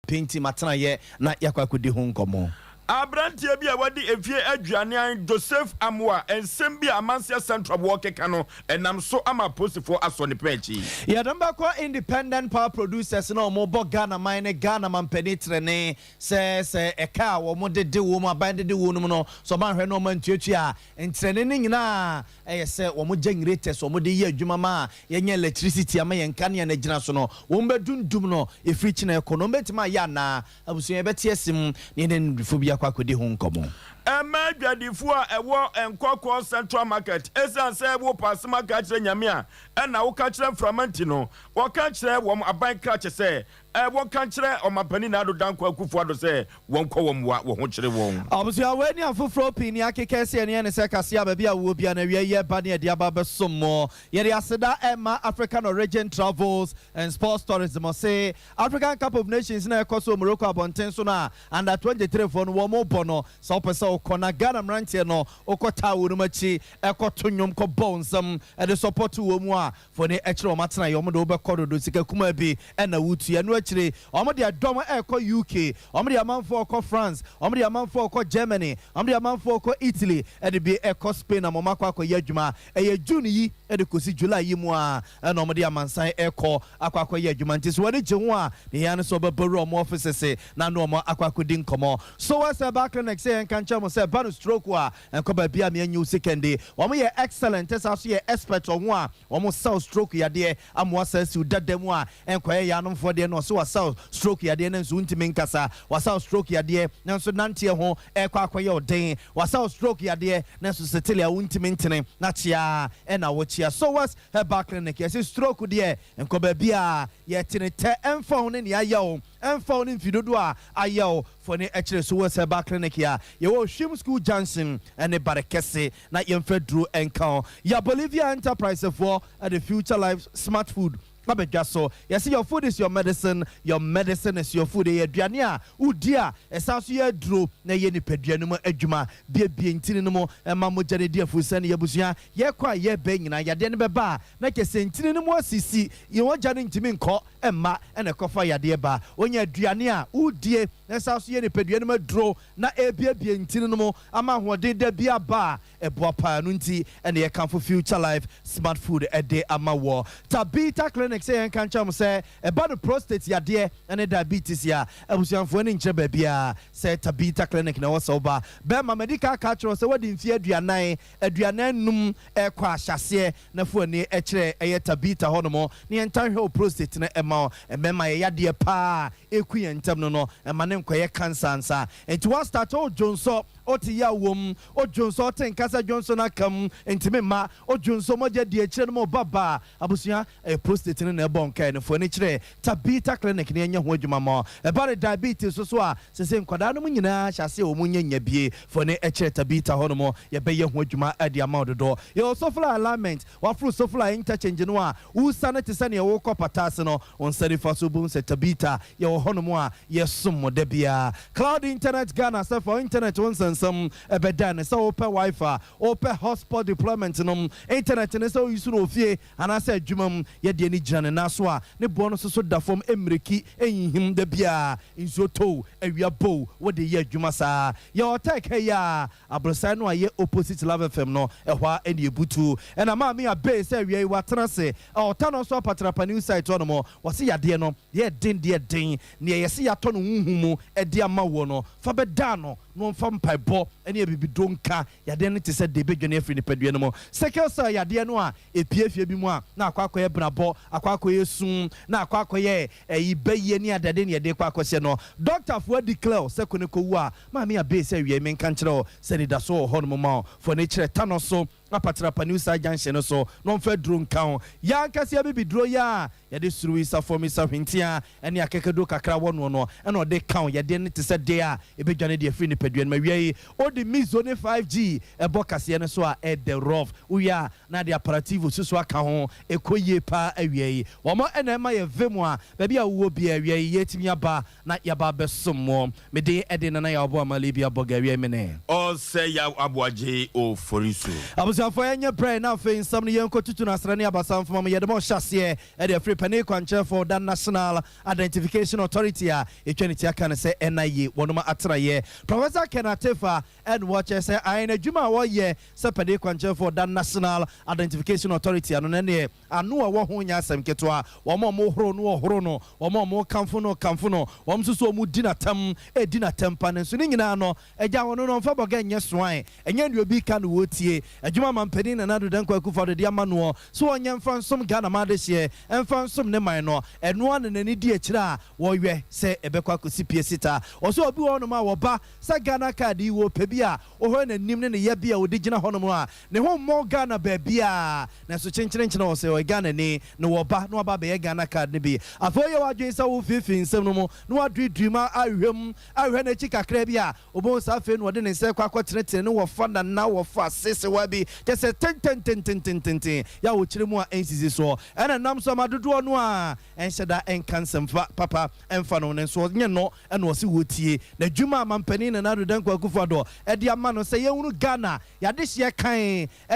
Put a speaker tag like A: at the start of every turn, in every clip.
A: Painting atenaeɛ na yɛakɔ akɔdi ho nkɔmmɔ.
B: Aberanteɛ bi a wadi mfeɛ 40, Joseph Amoah, nsɛm bi a Amanseɛ Central wɔ keka no, ɛnam so ama apolisifoɔ asɔ ne pɛn akyi.
A: Yɛde bɛkɔ Independent Power Producers na wɔn bɔ Ghana man ne Ghana mampanin tenene sɛ ɛka a wɔn dede wɔn mu, aban dede wɔn mu no, sɛ ɔman hwɛ na wɔn ntuatua a ntenene ne nyinaa, ɛyɛ sɛ wɔn generators wɔn de yɛ adwuma ma a yɛnyɛ electricity ama yɛn nkanea no gyina so no, wɔn bɛdundum no efiri kyina ɛkɔ no, wɔn bɛtumi ayɛ anaa. Abusua, yɛbɛte asim ne yɛne ndufo bi akɔ akɔdi ho nkɔmmɔ.
B: Ɛma adwadifoɔ a ɛwɔ Nkɔkɔɔ Central Market, ɛsiane sɛ wopa asɛm aka kyerɛ Nyame a ɛna woka kyerɛ mframa nti no, wɔka kyerɛ wɔn aban krakye sɛ wɔka kyerɛ ɔmapanin Nana Addo Dankwa Akufo Addo sɛ wɔnkɔ wɔn mmoa wɔ ho kyerɛ wɔn.
A: Abusua, wei ne afoforɔ pii ne akeka sɛ ɛne ɛne sɛ kaseɛ a baabi a wowɔ bia na awia yɛ ba ne ɛde aba bɛsom mo. Yɛde aseda ɛma African Origin Travels and Sports Tourism. Ɔse African Cup of Nations na ɛkɔ so Morocco abɔnten so no a under 23 foɔ no wɔn bɔ no, sɛ wopɛ sɛ wokɔ na Ghana mmeranteɛ no wokɔ taa wɔ nom akyi, ɛkɔto nnwom, kɔbɔ nsɛm ɛde support wɔ mu a, fo ne ɛkyerɛ wɔn atena yɛ, wɔn de wobɛkɔ dodo sika kuma bi ɛna wotua ɛno akyire. Wɔn de ɛdɔm ɛkɔ UK, wɔn de amanfoɔ kɔ France, wɔn de amanfoɔ kɔ Germany, wɔn de amanfoɔ kɔ Italy, ɛde bi ɛkɔ Spain na wɔn akɔ akɔyɛ adwuma. Ɛyɛ June yi ɛde kɔsi July yi mu a ɛna wɔn de amansan ɛkɔ akɔ akɔyɛ adwuma. Nti so wɔde gye ho a, ne yɛn nso ɔbɛbɛwura wɔn offices na ne wɔn akɔ akɔdi nkɔmɔ. So wɔsɛ ba clinic sɛ yɛn ka nkyɛn mo sɛ ba no stroke a, nkɔ baabi a meɛnyi wo sikandi. Wɔn yɛ excellent, ɛsa so yɛ expert wɔ ho a wɔn sell stroke yadeɛ amoa sa siw dada mu a nkɔyɛ yɛ anomfoɔ deɛ no. Ɔsɛ wasaw stroke yadeɛ no nso ntumi nkasa, wasaw stroke yadeɛ nanso nanteɛ ho ɛkɔ akɔyɛ ɔden, wasaw stroke yadeɛ nanso setele a wontumi ntene na kyea ɛna wɔkyea. So was Herbal Clinic yɛsɛ stroke deɛ, nkɔ baabi a yɛtene tɛ, ɛmfa ho ne nea ayɛ wo, ɛmfa ho ne mfi dodo a ayɛ wo. Fo ne ɛkyerɛ so wɔ Herbal Clinic a yɛwɔ Hwim School Junction ɛne Bare Kɛse na yɛmfa duro ɛnka ho. Yɛ Bolivia Enterprise foɔ ɛde Future Life Smart Food abɛdwa so. Yɛsɛ your food is your medicine, your medicine is your food. Ɛyɛ aduane a wodi a ɛsan so yɛ aduro na ɛyɛ nipadua no mu adwuma, biebie ntini no mu, ɛma mogya no di afurusa ne yɛabusua. Yɛkɔ a yɛbɛ nyinaa, yadeɛ no bɛba a na kyɛ sɛ ntini no mu asisi yɛn, mogya no ntumi nkɔ ɛmma, ɛna ɛkɔfa yadeɛ ba. Wonya aduane a wodie na ɛsan so yɛ nipadua no mu aduro na ebiebie ntini no mu ama ahoɔden da bi aba a, ɛboa paa no. Nti ɛna yɛkamfo Future Life Smart Food ɛde ama wɔ Tabita Clinic sɛ yɛnka nkyɛn mo sɛ ɛba no prostate yadeɛ ɛne diabetes a, abusuafoɔ ani nkyerɛ baabiara sɛ Tabita Clinic na ɛwɔ sɛ woba. Bɛrima medical ka kyerɛ sɛ wadi mfeɛ 40, 45 ɛkɔ ahyɛseɛ na fo ani ɛkyerɛ ɛyɛ Tabita hɔnom ne yɛnta hwɛ wo prostate no ɛma wo. Ɛmɛma yɛ yadeɛ paa ɛku yɛn ntɛm no, ɛma ne nkɔyɛ cancer nsa. Nti wa start o dwonsɔ, wote yɛ wom, odwonsɔ ɔte nkasa, dwonsɔ no aka mu ntumi mma, odwonsɔ mogya di akyire no ma ɔba ba. Abusua, ɛyɛ prostate no na ɛbɔ nkae no. Fo ani kyerɛ Tabita Clinic ne ɛnyɛ ho adwuma ma. Ɛba ne diabetes so so a, sɛ nkwadaa no mu nyinaa hyɛ ase a wɔn nyɛ nya bie, fo ani kyerɛ Tabita hɔ nom, yɛbɛyɛ ho adwuma ɛde ama wo dodoɔ. Yɛwɔ Sofla Alignment. Waforo Sofla Interchange no a, wosane te sɛ nea wɔrekɔ Pataase no, wɔn nsa nifa so bohu sɛ Tabita yɛwɔ hɔnom a yɛsom mo da biara. Cloud Internet Ghana sɛ fa internet wo nsɛnsɛm ɛbɛda ne sɛ wopɛ WiFi, wopɛ hotspot deployment nom, internet ne sɛ woyi so no ofie anaasɛ adwuma mu, yɛdeɛ ne gyina ne nan so a ne boɔ no nso so da fam, mmiriki ɛnhim da biara, nsuo tow, awia bow, wode yɛ adwuma saa. Yɛwɔ Tech ha yi a aborosan no a yɛ opposite Love FM no, ɛhɔ a ɛne ebutu. Ɛna maame abee sɛ awia yi watena ase ɔta no nso apatrapa new site hɔ nom. Wɔsi yadeɛ no deɛ den, deɛ den nea yɛsi yɛatɔ no huhu mu ɛde ama wɔ no, fa bɛda no na wɔmfa mpaebɔ ɛne abibido nka yadeɛ no te sɛ de ebɛdwane afiri nipadua no mu. Sickle cell yadeɛ no a epie fie bi mu a na akɔ akɔyɛ brabɔ, akɔ akɔyɛ sum, na akɔ akɔyɛ ɛyi bɛyie ne adade ne yɛde kɔ akɔhyɛ no, dɔktafoɔ declare sɛ kɔ ne kɔwu a, maame abee sɛ awia menka nkyerɛ wo sɛ nidaso wɔ hɔ nom ma wo. Fɔ ne kyerɛ ta no so apatrapa new side junction no so na ɔmfa duro nka ho. Yɛn ankasa bibiduro yɛ a yɛde soro isa fam isa hwentia ɛne akɛkɛduro kakra wɔ no ɛna ɔde ka ho. Yɛde ne te sɛ deɛ a ɛbɛdwane deɛ firi nipadua no ma. Awia yi ɔde mizo ne 5G ɛbɔ kaseɛ no so a ɛdɛ rough. Wowie a na de apparativo soso aka ho, ɛkɔ yie paa. Awia yi wɔn ɛna ɛma yɛ vim a baabi a wowɔ bia, awia yi yɛtumi aba na yɛaba abɛsom mo. Mede ɛde Nana yɛ ɔbɔ amale bi abɔ ga awia yi mene
B: Ɔsɛ Yaw Aboagye Ofori so.
A: Abusuafoɔ, yɛnyɛ brɛ na afei nsɛm no yɛnkɔtutu no asrɛ ne abasa mfoma mu. Yɛde ma ɔhyɛ aseɛ ɛde afiri panin kwankyerɛfoɔ da National Identification Authority a yɛtwa ne ti aka no sɛ NIA wɔnom atenaeɛ. Professor Ken Atefa ɛna wɔkyerɛ sɛ ae n'adwuma a wɔyɛ sɛ panin kwankyerɛfoɔ da National Identification Authority ano no ɛneɛ ano a ɛwɔ ho nyɛ asɛm ketewa. Wɔn a wɔhoro no wɔhoro no, wɔn a wɔkamfo no wɔkamfo no, wɔn nso so wɔdi n'atam di n'atam pa no nso ne nyinaa no agya wɔn no ɔmfa bɔga nyɛ soae. Ɛnyɛ nea obi ka na wɔtie. Adwuma a Mampanin Nana Addo Dankwa Akufo-Addo de ama noɔ sɛ ɔnyɛ mfa nsom Ghana man adehyeɛ, mfa nsom ne man no, ɛno ara na n'ani di akyire a wɔyɛ sɛ ɛbɛkɔ akɔsi pie sita. Ɔsɛ obi wɔ hɔnom a wɔba sɛ Ghana card yi wɔpɛ bi a, wohwɛ n'anim ne ne yɛbea a ɔde gyina hɔnom a, ne ho mmɔ Ghana baabiara, nanso kyenkyerenkyene ɔsɛ ɔyɛ Ghanani na wɔba na waba abɛyɛ Ghana card no bi. Afei woyɛ w'adwene sɛ wofeefee nsɛm no mu na woaduriduri mu ahwehwɛ mu ahwehwɛ n'akyi kakra bi a, Wobɛhu sɛ afei na ɔde ne nsa rekɔ akɔtenetene ne wɔfa nana wɔfa sesewa bi, kyerɛ sɛ tentententententen, yɛ a wɔkyerɛ mu a ɛnsisi soɔ. Ɛna ɛnam so ama dodoɔ no ara nhyɛ da nka nsɛm fa papa mfa no ho, nanso ɔnyɛ no na ɔse wɔtie. N'adwuma a Mampanin Nana Addo Dankwa Akufo-Addo de ama no sɛ yɛnhunu Ghana yɛadehyeɛ kann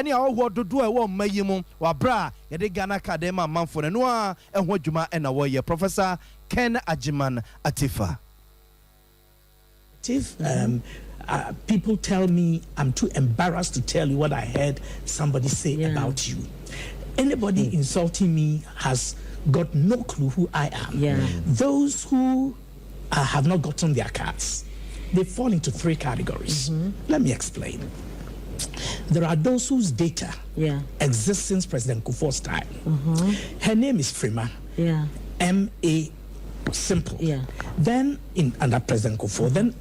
A: ne ahɔhoɔ dodoɔ a ɛwɔ ɔman yi mu wɔ aberɛ a yɛde Ghana card rema amanfoɔ no, ɛno ara ho adwuma na wɔreyɛ. Professor Ken Agyeman Atifa.
C: Um, people tell me I'm too embarrassed to tell you what I heard somebody say about you. Anybody insulting me has got no clue who I am. Those who have not gotten their cards, they fall into three categories. Let me explain. There are those whose data exists since President Kufuor's time. Her name is Frema. M A simple. Then in under President Kufuor, then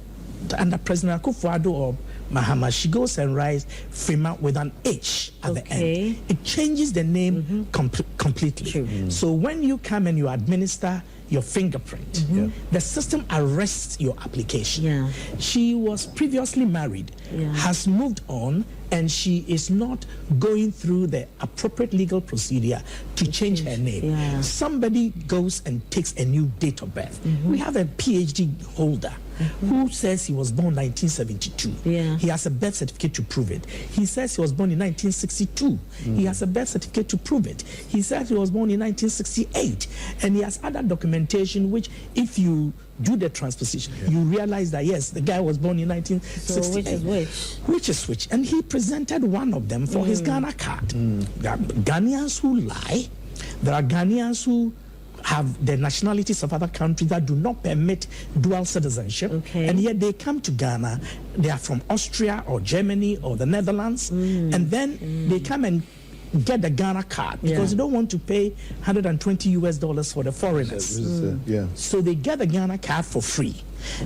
C: under President Akufo-Addo or Mahama, she goes and writes Frema with an H at the end. It changes the name completely. So when you come and you administer your fingerprint, the system arrests your application. She was previously married, has moved on, and she is not going through the appropriate legal procedure to change her name. Somebody goes and takes a new date of birth. We have a PhD holder who says he was born 1972. He has a birth certificate to prove it. He says he was born in 1962. He has a birth certificate to prove it. He says he was born in 1968. And he has other documentation which, if you do the transposition, you realize that, yes, the guy was born in 1968.
D: So which is which?
C: Which is which? And he presented one of them for his Ghana card. There are Ghanaians who lie. There are Ghanaians who have the nationalities of other countries that do not permit dual citizenship. And yet they come to Ghana. They are from Austria or Germany or the Netherlands. And then they come and get the Ghana card because they don't want to pay 120 US dollars for the foreigners. So they get the Ghana card for free.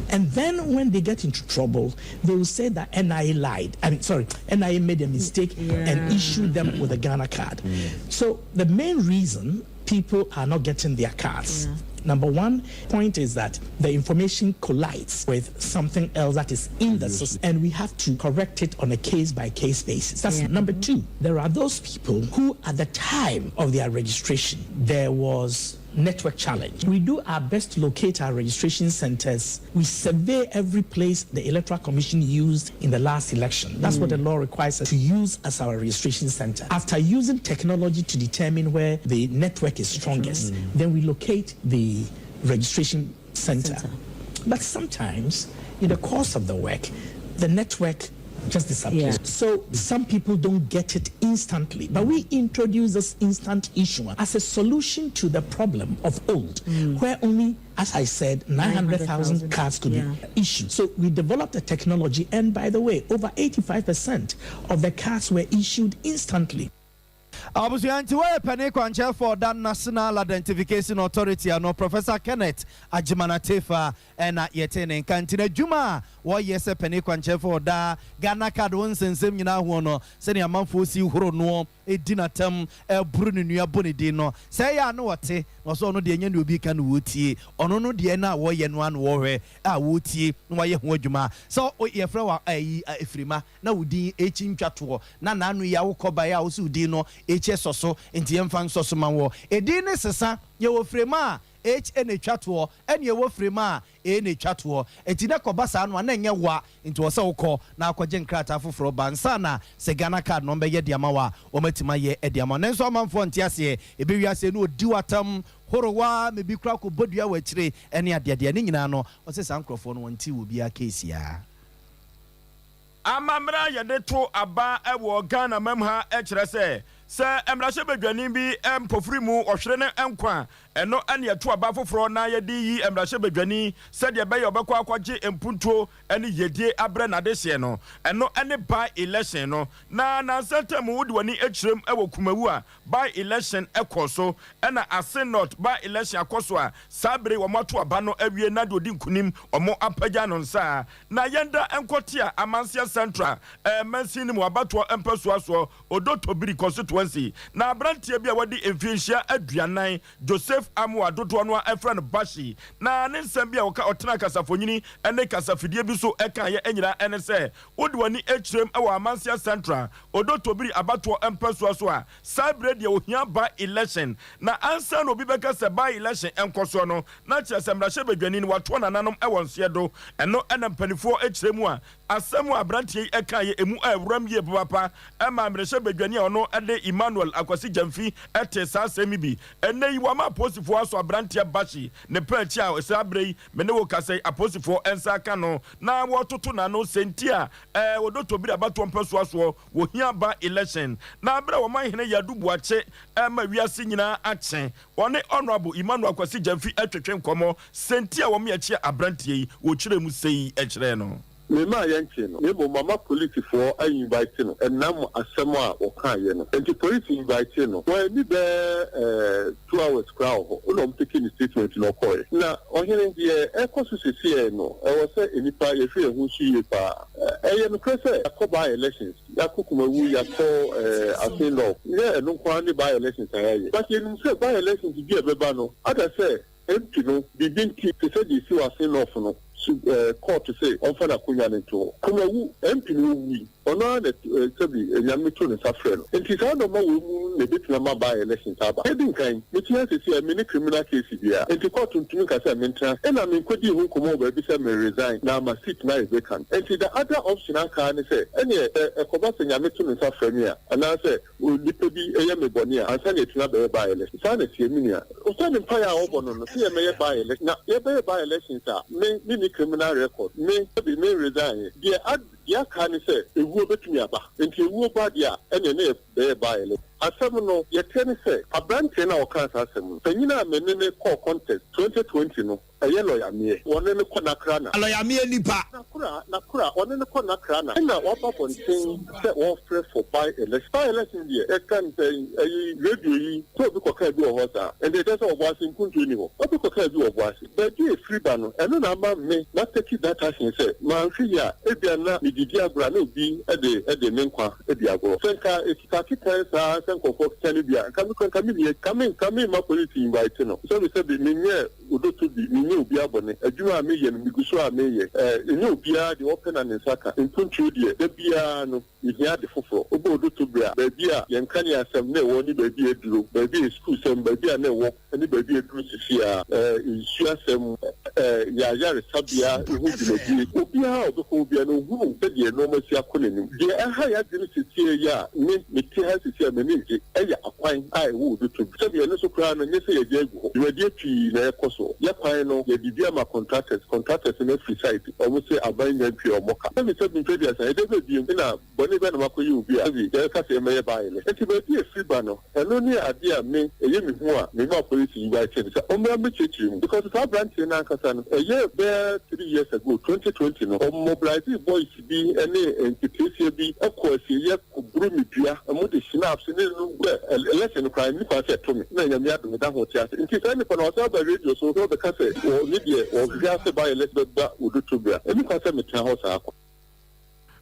C: And then when they get into trouble, they will say that NIA lied. I mean, sorry, NIA made a mistake and issued them with a Ghana card. So the main reason people are not getting their cards, number one point is that the information collides with something else that is in the system, and we have to correct it on a case-by-case basis. That's number two. There are those people who, at the time of their registration, there was network challenge. We do our best to locate our registration centers. We survey every place the Electoral Commission used in the last election. That's what the law requires us to use as our registration center. After using technology to determine where the network is strongest, then we locate the registration center.
D: Center.
C: But sometimes, in the course of the work, the network just disappears. So some people don't get it instantly. But we introduce this instant issue as a solution to the problem of old, where only, as I said, 900,000
D: 900,000
C: cards could be issued. So we developed a technology, and by the way, over 85% of the cards were issued instantly.
A: Abusua, nti wɔyɛ panin kwankyerɛfoɔ da National Identification Authority ano, Professor Kenneth Agyeman Atefa, ɛna yɛte ne nka. Nti n'adwuma a wɔyɛ sɛ panin kwankyerɛfoɔ da Ghana Card wɔn nsɛnsɛm nyinaa ho no, sɛnea amanfoɔ si horo noɔ, ɛdi n'atam, ɛboro ne nua, bɔ ne din no, sɛ ɛyɛ a no wɔte na ɔsɛ ɔno deɛ, ɛnyɛ ne obi ka no wɔtie. Ɔno no deɛ no a wɔyɛ no ano wɔhwɛ a wɔtie na wɔayɛ ho adwuma sɛ yɛfrɛ wɔ ayi efirima na wo din ekyi ntwa toɔ na n'ano yi awokɔ baeɛ a wosi wo din no ekyi ɛsɔ so, nti yɛmfa nsɔ so ma wɔ edin ne sesa. Yɛwɔ firima a H na ɛtwa toɔ, ɛne ɛwɔ Frema a A na ɛtwa toɔ. Enti na ɛkɔba saa no a na ɛnyɛ wa, nti wɔ sɛ wokɔ na akɔgye nkrataa foforɔ ba ansa na sɛ Ghana card no wɔbɛyɛ de ama wo a, wɔatumi ayɛ de ama wo. Nanso amanfoɔ nte aseɛ, ɛbɛwie aseɛ na wɔdi wo atam horow ara ma ebi koraa kɔbɔ dua wɔ akyire ne adeadeɛ. Ne nyinaa no, ɔse saa nkorɔfoɔ no wɔnte wɔ obiara case a.
B: Amammerɛ a yɛde to aba wɔ Ghana mam ha kyerɛ sɛ, sɛ mmarahyɛbadwani bi mpofiri mu ɔhwere ne nkwa a, ɛno ne yɛto aba foforɔ na yɛde yi mmarahyɛbadwani sɛdeɛ ɛbɛyɛ ɔbɛkɔ akɔgye mpuntuo ne yiedie abrɛ n'adehyeɛ no. Ɛno ne by-election no. Na nansa ntam wode w'ani kyerɛm wɔ Kumawu a, by-election kɔɔ so, ɛna Asin North by-election akɔ so a saa bere yi wɔato aba no awie na deɛ ɔdi nkunim wɔapagya no nsa. Na yɛnda nkɔte a Amanseɛ Central mansin no mu abatoɔ mpɛsoa soɔ Odo Tobiri constituency na aberanteɛ bi a wadi mfinhyia 40 Joseph Amoah dodoɔ no ara frɛ no Bashi na ne nsɛm bi a ɔka ɔtenaa kasafonyini ne kasafidie bi so kaeɛ nyinaa ne sɛ wode w'ani kyerɛm wɔ Amanseɛ Central Odo Tobiri abatoɔ mpɛsoa so a saa berɛ deɛ ohia by election na ansa na obi bɛka sɛ by election nkɔsoɔ no na kyerɛ sɛ mmarahyɛbadwani no watoɔ nananom wɔ nseɛ do. Ɛno na mpanifoɔ kyerɛ mu a asɛm a aberanteɛ yi kaeɛ ɛmu ɛwuram yie papaapa ɛmaa mmarahyɛbadwani a ɔno de Emmanuel Akwasi Gyamfi tee saa asɛm yi bi. Ɛnnɛ yi wama apolisifoɔ asɔ aberanteɛ Bashi ne pɛ akyi a saa berɛ yi me ne wo kasa yi apolisifoɔ nsa aka no na wɔretoto n'ano sɛ nti a ɛɛ Odotobiri abatoɔ mpɛsoa soɔ Wɔhia ba election na berɛ a Ɔmanhene Yadu Boakye rema wiase nyinaa akye, ɔne Honourable Emmanuel Kwasi Gyamfi retwetwe nkɔmmɔ, sɛnti a wɔakyea abranteɛ yi, wɔkyerɛɛ mu sei kyerɛɛ no.
D: Memmaa yɛnkyee no, na mmom mama polisifoɔ a invite no ɛnam asɛm a wɔkaeɛ no nti. Polisi invitee no, wanni bɛyɛ 2 hours koraa wɔ hɔ na wɔn take ne statement na ɔkɔeɛ. Na ɔhene, deɛ ɛrekɔ so sesei no, ɛwɔ sɛ nnipa yɛhwɛ yɛn ho so yie paa. Ɛyɛ nokorɛ sɛ yɛakɔ by elections, yɛakɔ Kumawu, yɛakɔ Assin North, nyɛ ɛno nko ara ne by elections a yɛayɛ. But yɛnim sɛ by elections bi a ɛbɛba no, ada sɛ MP no biribi nti, te sɛ deɛ ɛsi wɔ Assin North no, su court se ɔmfa n'akonnwa no nto hɔ. Kumawu MP no ɔwui, ɔno ara na sɛbi Nyame to ne nsa frɛ no. Nti saa nnoɔma wei mu na ɛbɛtumi ama by elections aba. Ɛdi nkan, mete ha seesei a menni criminal case biara, nti court ntumi nka sɛ mentena ase. Ɛna menkɔdii ho nkɔmmɔ wɔ baabi sɛ me resign na ama seat no ayɛ vacant. Nti the other option aka ara ne sɛ, ɛneɛ sɛ ɛkɔba sɛ Nyame to ne nsa frɛ me a, anaasɛ onipa bi yɛ me bɔne a, ansa na yɛatumi abɛyɛ by election. Saa na ɛteɛ, me nua. Ɔsɛ ne mpaeɛ a ɔbɔ no no, sɛ yɛmmɛyɛ by election. Na yɛbɛyɛ by elections a, me, menni criminal record. Me, sɛbi, me resign. Deɛ ad, deɛ aka ne sɛ, ewuo bɛtumi aba. Nti ewuo ba deɛ a, ɛneɛ na yɛbɛyɛ by election. Asɛm no, deɛ ɛteɛ ne sɛ, aberanteɛ no a ɔkaa saa asɛm no, panyin a me ne no kɔɔ contest 2020 no, ɛyɛ Lawyer Meɛ. Wɔne no kɔ Nakra na.
E: Lawyer Meɛ nipa.
D: Nakra, Nakra, wɔne no kɔ Nakra na. Ɛna waba abɔnten sɛ wɔrefrɛ for by election. By election deɛ, yɛka no sɛ ɛyi radio yi, sɛ obi kɔkaa bi wɔ hɔ saa. Ɛnti ɛkyerɛ sɛ Ɔboase nkuntuo nni hɔ. Obi kɔkaa bi wɔ Ɔboase. Baabi a ɛfiri ba no, ɛno na ama me ma take that action sɛ manhwɛ yie a, ebia na medidi agorɔ a na obi de de me nkwa adi agorɔ. Sɛ nka ɛkekakekae saa sɛ nkurɔfoɔ keka no bi a, nka me koraa nka menni akyi. Nka me nka memma polisi invite no. Sɛbi sɛbi menyɛɛ odoto bi, menyɛ obiara bɔne. Adwuma a meyɛ no, megu so a meyɛ. Ɛnyɛ obiara deɛ ɔpɛ na ne nsa ka. Mpuntuo deɛ, da biara no, yɛhia ade foforɔ. Wobɔ odoto berɛ a, baabi a yɛn nkanea asɛm na ɛwɔ ne baabi a aduro, baabi a sukuusɛm, baabi a na ɛwɔ ne baabi a aduru sisi a, nsuo asɛm, yɛn ayaresabea ho dwumadie. Obiara a ɔbɛkɔ hɔ biara no, ɔhunu sɛdeɛ nnoɔma si akɔ n'anim. Deɛ ɛha yɛn adwene seesei yi a me, mete ha seesei a m'ani nnye yɛ akwan a ɛwɔ Odoto. Sɛdeɛ ɛno nso koraa no, nyɛ sɛ yɛagya agu hɔ. Dwumadie pii na ɛrekɔ so. Yɛ kwan no, yɛde bi ama contractors. Contractors no afiri site. Wɔn se aban nnya ntua wɔn ka. Sɛbi sɛbi mfeɛ 30, ɛdeɛ bɛn bio na bɔne bɛn na makɔyɛ obi a sɛbi yɛreka sɛ yɛmmɛyɛ baayɛ? Enti baabi a ɛfiri ba no, ɛno ne adeɛ a me, ɛyɛ me hu a mema polisi yi bae kyerɛ me sɛ ɔmmra mmɛkyerɛkyerɛ mu. Because saa aberanteɛ no ankasa no, ɛyɛ bɛyɛ 3 years ago, 2020 no, ɔmobilise boys bi ne nketeesia bi kɔɔ asieeɛ kɔburu me dua, wɔde schnapps ne no bɛ election no koraa nni kwan sɛ ɛto me, na Nyame adom meda ho te ase. Nti saa nipa no ɔsan ba radio so na ɔbɛka sɛ wɔ ne deɛ wɔhwehwɛ ase by election bɛba Odotobiri a, ɛnni kwan sɛ metena hɔ saa kwa.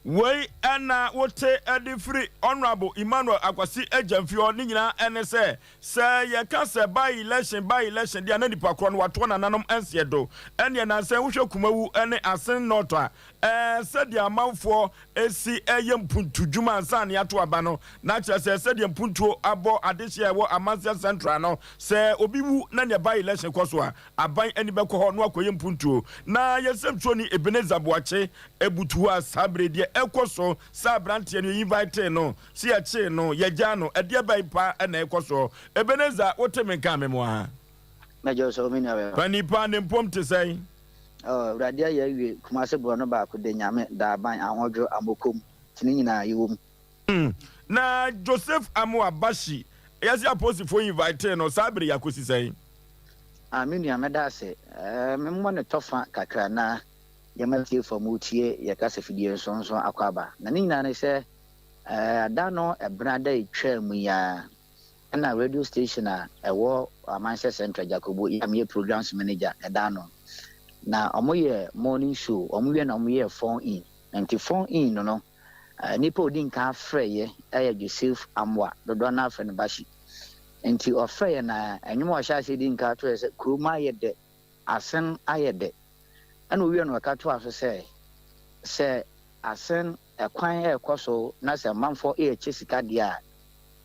B: Wei na wote de firi Honourable Emmanuel Akwasi Agyamfi hɔ, ne nyinaa ne sɛ, sɛ yɛka sɛ by election, by election deɛ a na nipa korɔ no watoɔ nananom nseɛ do. Ɛneɛ nansa yi wohwɛ Kumawu ne Asen North a, ɛɛ sɛdeɛ amanfoɔ si yɛ mpuntu dwuma ansa na yɛato aba no, na kyerɛ sɛ sɛdeɛ mpuntuo abɔ adehyeɛ a ɛwɔ Amanseɛ Central no, sɛ obi wu na neɛ by election kɔ so a, aban ani bɛkɔ hɔ na wakɔyɛ mpuntuo. Na yɛn nsɛmtwerɛni Ebenezer Boakye butu hɔ a saa berɛ yi deɛ ɛrekɔ so sɛ aberanteɛ no yɛinvitee no, sɛ yɛkyee no, yɛgyaa no, ɛdeɛ bɛn paa na ɛrekɔ soɔ? Ebenezer, wote me nka a memoa?
E: Mɛgye wo so, me nua bɛma.
B: Panin paa, ne mpom te sɛn?
E: Oh, Awurade ayɛ awie, Kumase borɔno baako, de Nyame, Daaban, Ahodwo, Amokom, nti ne nyinaa yɛwɔ mu.
B: Na Joseph Amoah Bashi, yɛse apolisifoɔ invitee no, saa bere yi akosi sɛn?
E: Ah, me nua, mɛda ase. Eh, memmɔ no tɔfa kakra na yɛma atiefo a wɔretie yɛn kasafidie nso nso akwaaba. Na ne nyinaa ne sɛ, eh, da no ɛbena da a ɛtwaa mu yi ara, ɛna radio station a ɛwɔ Amanhyɛ Central, Jakobo, yɛ a meyɛ programs manager ɛda ano. Na wɔyɛ morning show, wɔwie na wɔyɛɛ phone in. Nti phone in no no, eh, nipa a ɔdi nkan frɛeɛ yɛ Joseph Amoah, dodoɔ no ara frɛ no Bashi. Nti ɔfrɛ yɛn na nnwom a ɔhyɛ aseɛ di nka to yɛ sɛ kurom ayɛ dɛ, asen ayɛ dɛ. Ɛna owie no ɔka toa so sɛ, sɛ asen ɛkwan ɛrekɔ so na sɛ amanfoɔ ɛrekyɛ sika deɛ a,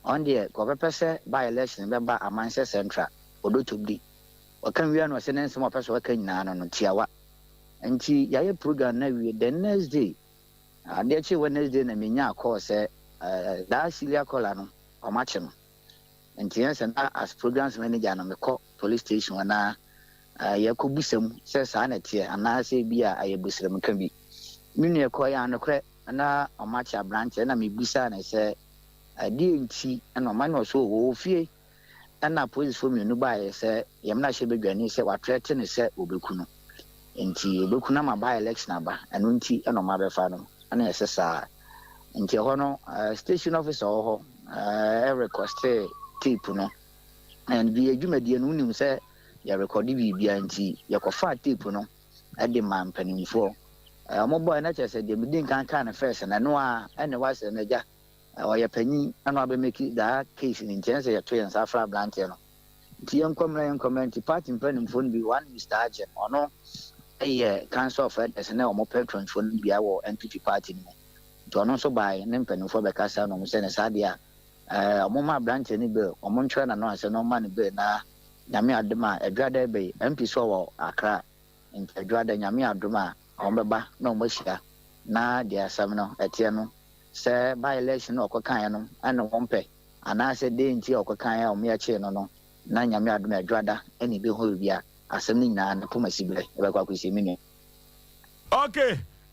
E: ɔno deɛ nka ɔbɛpɛ sɛ by election bɛba Amansɛ Central, Odotobri. Ɔka wie no ɔse ne nsɛm a ɔpɛ sɛ ɔka nyinaa no no tiawa. Nti yɛayɛ program no awie, the next day, adeɛ kyee Wednesday na menyaa call sɛ that Celia caller no, wɔakye no. Nti yɛn sɛ na as programs manager no mekɔ police station hɔ na yɛkɔ bisa mu sɛ saa na ɛteɛ anaasɛ ebi a ɛyɛ busrɛmka bi. Me nua ɛkɔɔ yɛ a nokorɛ na wɔakye aberanteɛ na mebisaa no sɛ ɛdeɛ nti na ɔma na ɔso ɔwɔ fie ɛna polisifoɔ mmienu baeɛ sɛ yɛn mmarahyɛ badwani sɛ watrɛte no sɛ wɔbɛku no nti wɔbɛku no ama by election aba ɛno nti ɛna ɔma bɛfa no ɛna ɛsɛ saa. Nti ɛhɔ no station officer wɔ hɔ ɛrekɔste tape no and bi adwumadie no wonim sɛ yɛrekɔde biribia nti yɛkɔfaa tape no de ma mpanimfoɔ. Wɔn bɔɛ na kyerɛ sɛ deɛ medi nkan kaa no first no ɛno a ɛna wasɛ no agya ɔyɛ panyin ɛna wabɛmeki daa case no nti ɛne sɛ yɛto yɛn nsa afra aberanteɛ no nti yɛnkɔ mmerɛ yɛnkɔ mmerɛ nti party mpanimfoɔ no bi one Mr. Agyen ɔno yɛ council of elders ne wɔn patronfoɔ no bia wɔ NPP party no mu nti ɔno nso bae ne mpanimfoɔ bɛkasa na wɔn sɛ ne saa deɛ a ɛɛ wɔn ma aberanteɛ no bail wɔn ntwerɛ n'ano asɛ na wɔn ma no bail na Nyame adom a Adwada ɛbɛ yi MP so wɔ Accra nti Adwada Nyame adom a wɔn bɛba na wɔn ahyia na deɛ asɛm no ɛteɛ no sɛ by election na ɔkɔkaeɛ no ɛna wɔn pɛ anaasɛ dɛn nti a ɔkɔkaeɛ a wɔn yɛkyee no no na Nyame adom a Adwada ɛna ɛbɛhu baabi a asɛm no nyinaa no poma siberɛ ɛbɛkɔ akɔsi me nua.
B: Ok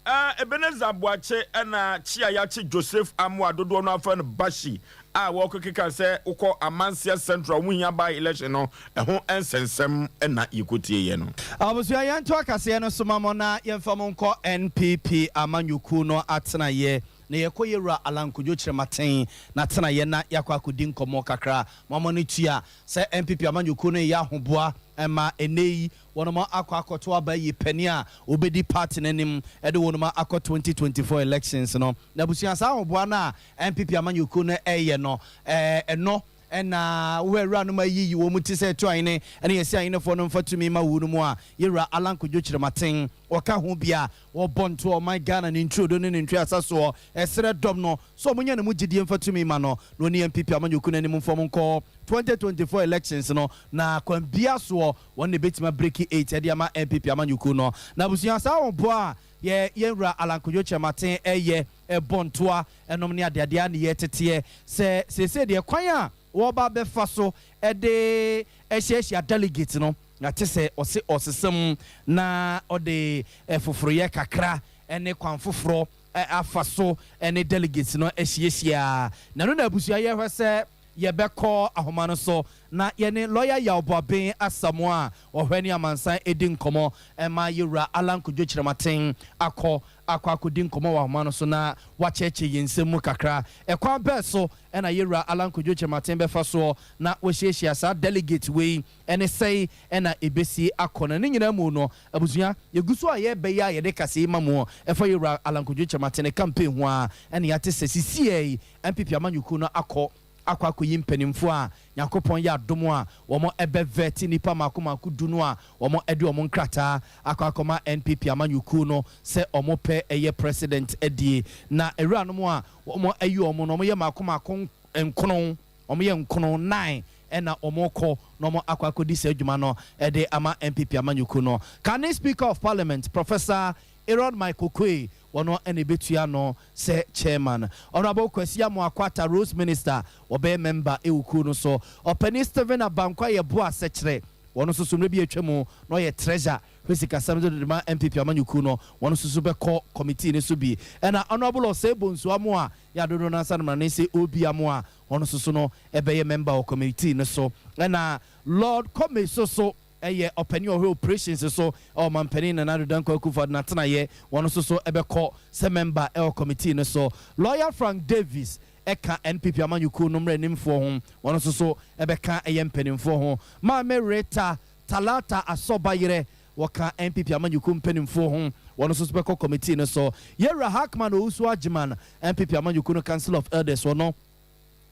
B: eh Ebenezer Boakye na kye a yɛakye Joseph Amoah dodoɔ no ara frɛ no Bashi a wɔrekekeka sɛ wokɔ Amanseɛ Central wɔn hia by election no ɛho nsɛnsɛm na yɛkɔtieeɛ no.
A: Abusua yɛnto akaseɛ no so ma mo na yɛmfa mo nkɔ NPP amanyɔkuo no atenaeɛ na yɛkɔ yɛwura Allan Kojo Kyerematen n'atenaeɛ na yɛakɔ akɔdi nkɔmmɔ kakra. Mo ama no tua sɛ NPP amanyɔkuo no reyɛ ahoboa ma ɛnnɛ yi wɔnom akɔ akɔto aba ayi panin a ɔbɛdi party no anim de wɔnom akɔ 2024 elections no. Na abusua saa ahoboa no a NPP amanyɔkuo no reyɛ no, ɛno na wohwɛ awuranom ayiyi wɔn ti sɛ ɛto ahene ne yɛsi ahenefoɔ no mfa tumi ma wo no mu a, yɛwura Allan Kojo Kyerematen ɔka ho bi a wɔbɔ ntoa ɔman Ghana ne ntwirodo ne ne ntweasa soɔ ɛsrɛ dɔm no sɛ ɔmo nya ne mu gyidie mfa tumi ma no na ɔni NPP amanyɔkuo no anim mfa ɔmo nkɔ 2024 elections no na kwan biara soɔ wɔn na ɛbɛtumi abreki eight ɛde ama NPP amanyɔkuo no. Na abusua saa ahoboa a yɛ yɛn wura Allan Kojo Kyerematen ɛyɛ ɛbɔ ntoa ɛnom ne adeadeɛ a ne yɛ teteɛ sɛ seesei deɛ kwan a wɔreba abɛfa so de ahyiahyia delegates no na te sɛ ɔse ɔsesa mu na ɔde foforoyɛ kakra ne kwan foforɔ afa so ne delegates no ahyiahyia. Na ɛno na abusua yɛhwɛ sɛ Yɛbɛkɔ ahoma no so na yɛne Lɔya Yaw Boaben Asamoah a ɔhwɛ ne amansan adi nkɔmmɔ ma Yɛwura Allan Kojo Kyerematen akɔ akɔ akɔdi nkɔmmɔ wɔ ahoma no so na wakyerɛkyerɛ yɛn nsɛm mu kakra. Ɛkwan bɛn so na Yɛwura Allan Kojo Kyerematen bɛfa soɔ na wahyiahyia saa delegate wei ne sɛn na ɛbɛsi akɔ? Na ne nyinaa mu no, abusua, yɛgu so a yɛreba yi a yɛde kaseɛ yi ma mo ɛfa Yɛwura Allan Kojo Kyerematen ne campaign ho ara na yɛate sɛ sisiɛ yi NPP amanyɔkuo no akɔ akɔ akɔyi mpanimfoɔ a Nyankopɔn yɛ adom a wɔn bɛ vet nnipa mmaako mmaako du no a wɔn de wɔn nkrataa akɔ akɔma NPP amanyɔkuo no sɛ wɔn pɛ yɛ president adie. Na awuranom a wɔn ayi wɔn no wɔn yɛ mmaako mmaako nkono, wɔn yɛ nkono, nine, ɛna wɔn rekɔ na wɔn akɔ akɔdi saa adwuma no de ama NPP amanyɔkuo no. Kane Speaker of Parliament, Professor Aaron Mike Oquaye, wɔno na ɛbɛtua ano sɛ Chairman. Honourable Kwasi Amoako Atta, Roads Minister, ɔbɛyɛ member wɔ kuo no so. Ɔpanin Stephen Abankwa Yeboah Sɛkyerɛ, wɔno nso so mmerɛ bi a atwa mu na ɔyɛ Treasurer hwɛ sikasɛm so de ma NPP amanyɔkuo no, wɔno nso so bɛkɔ committee no so bi. Ɛna Honourable Osei Bonsu Amoah, yɛ a dodoɔ no ara nsa no mmrane sɛ OB Amoah, ɔno nso so no bɛyɛ member wɔ committee no so. Ɛna Lord Commey nso so yɛ ɔpanin a ɔhwɛ operations so wɔ Ɔmanpanin Nana Addo Dankwa Akufo-Addo n'atenaeɛ, wɔn nso so bɛkɔ sɛ mɛmba wɔ committee no so. Lawyer Frank Davies ka NPP amanyɔkuo no mmaranimfoɔ ho, wɔn nso so bɛka yɛ mpanimfoɔ ho. Maame Rita Talata Asɔbayerɛ, wɔka NPP amanyɔkuo mpanimfoɔ ho, wɔn nso so bɛkɔ committee no so. Yɛwura Hackman Owusu Agyeman, NPP amanyɔkuo no Council of Elders, ɔno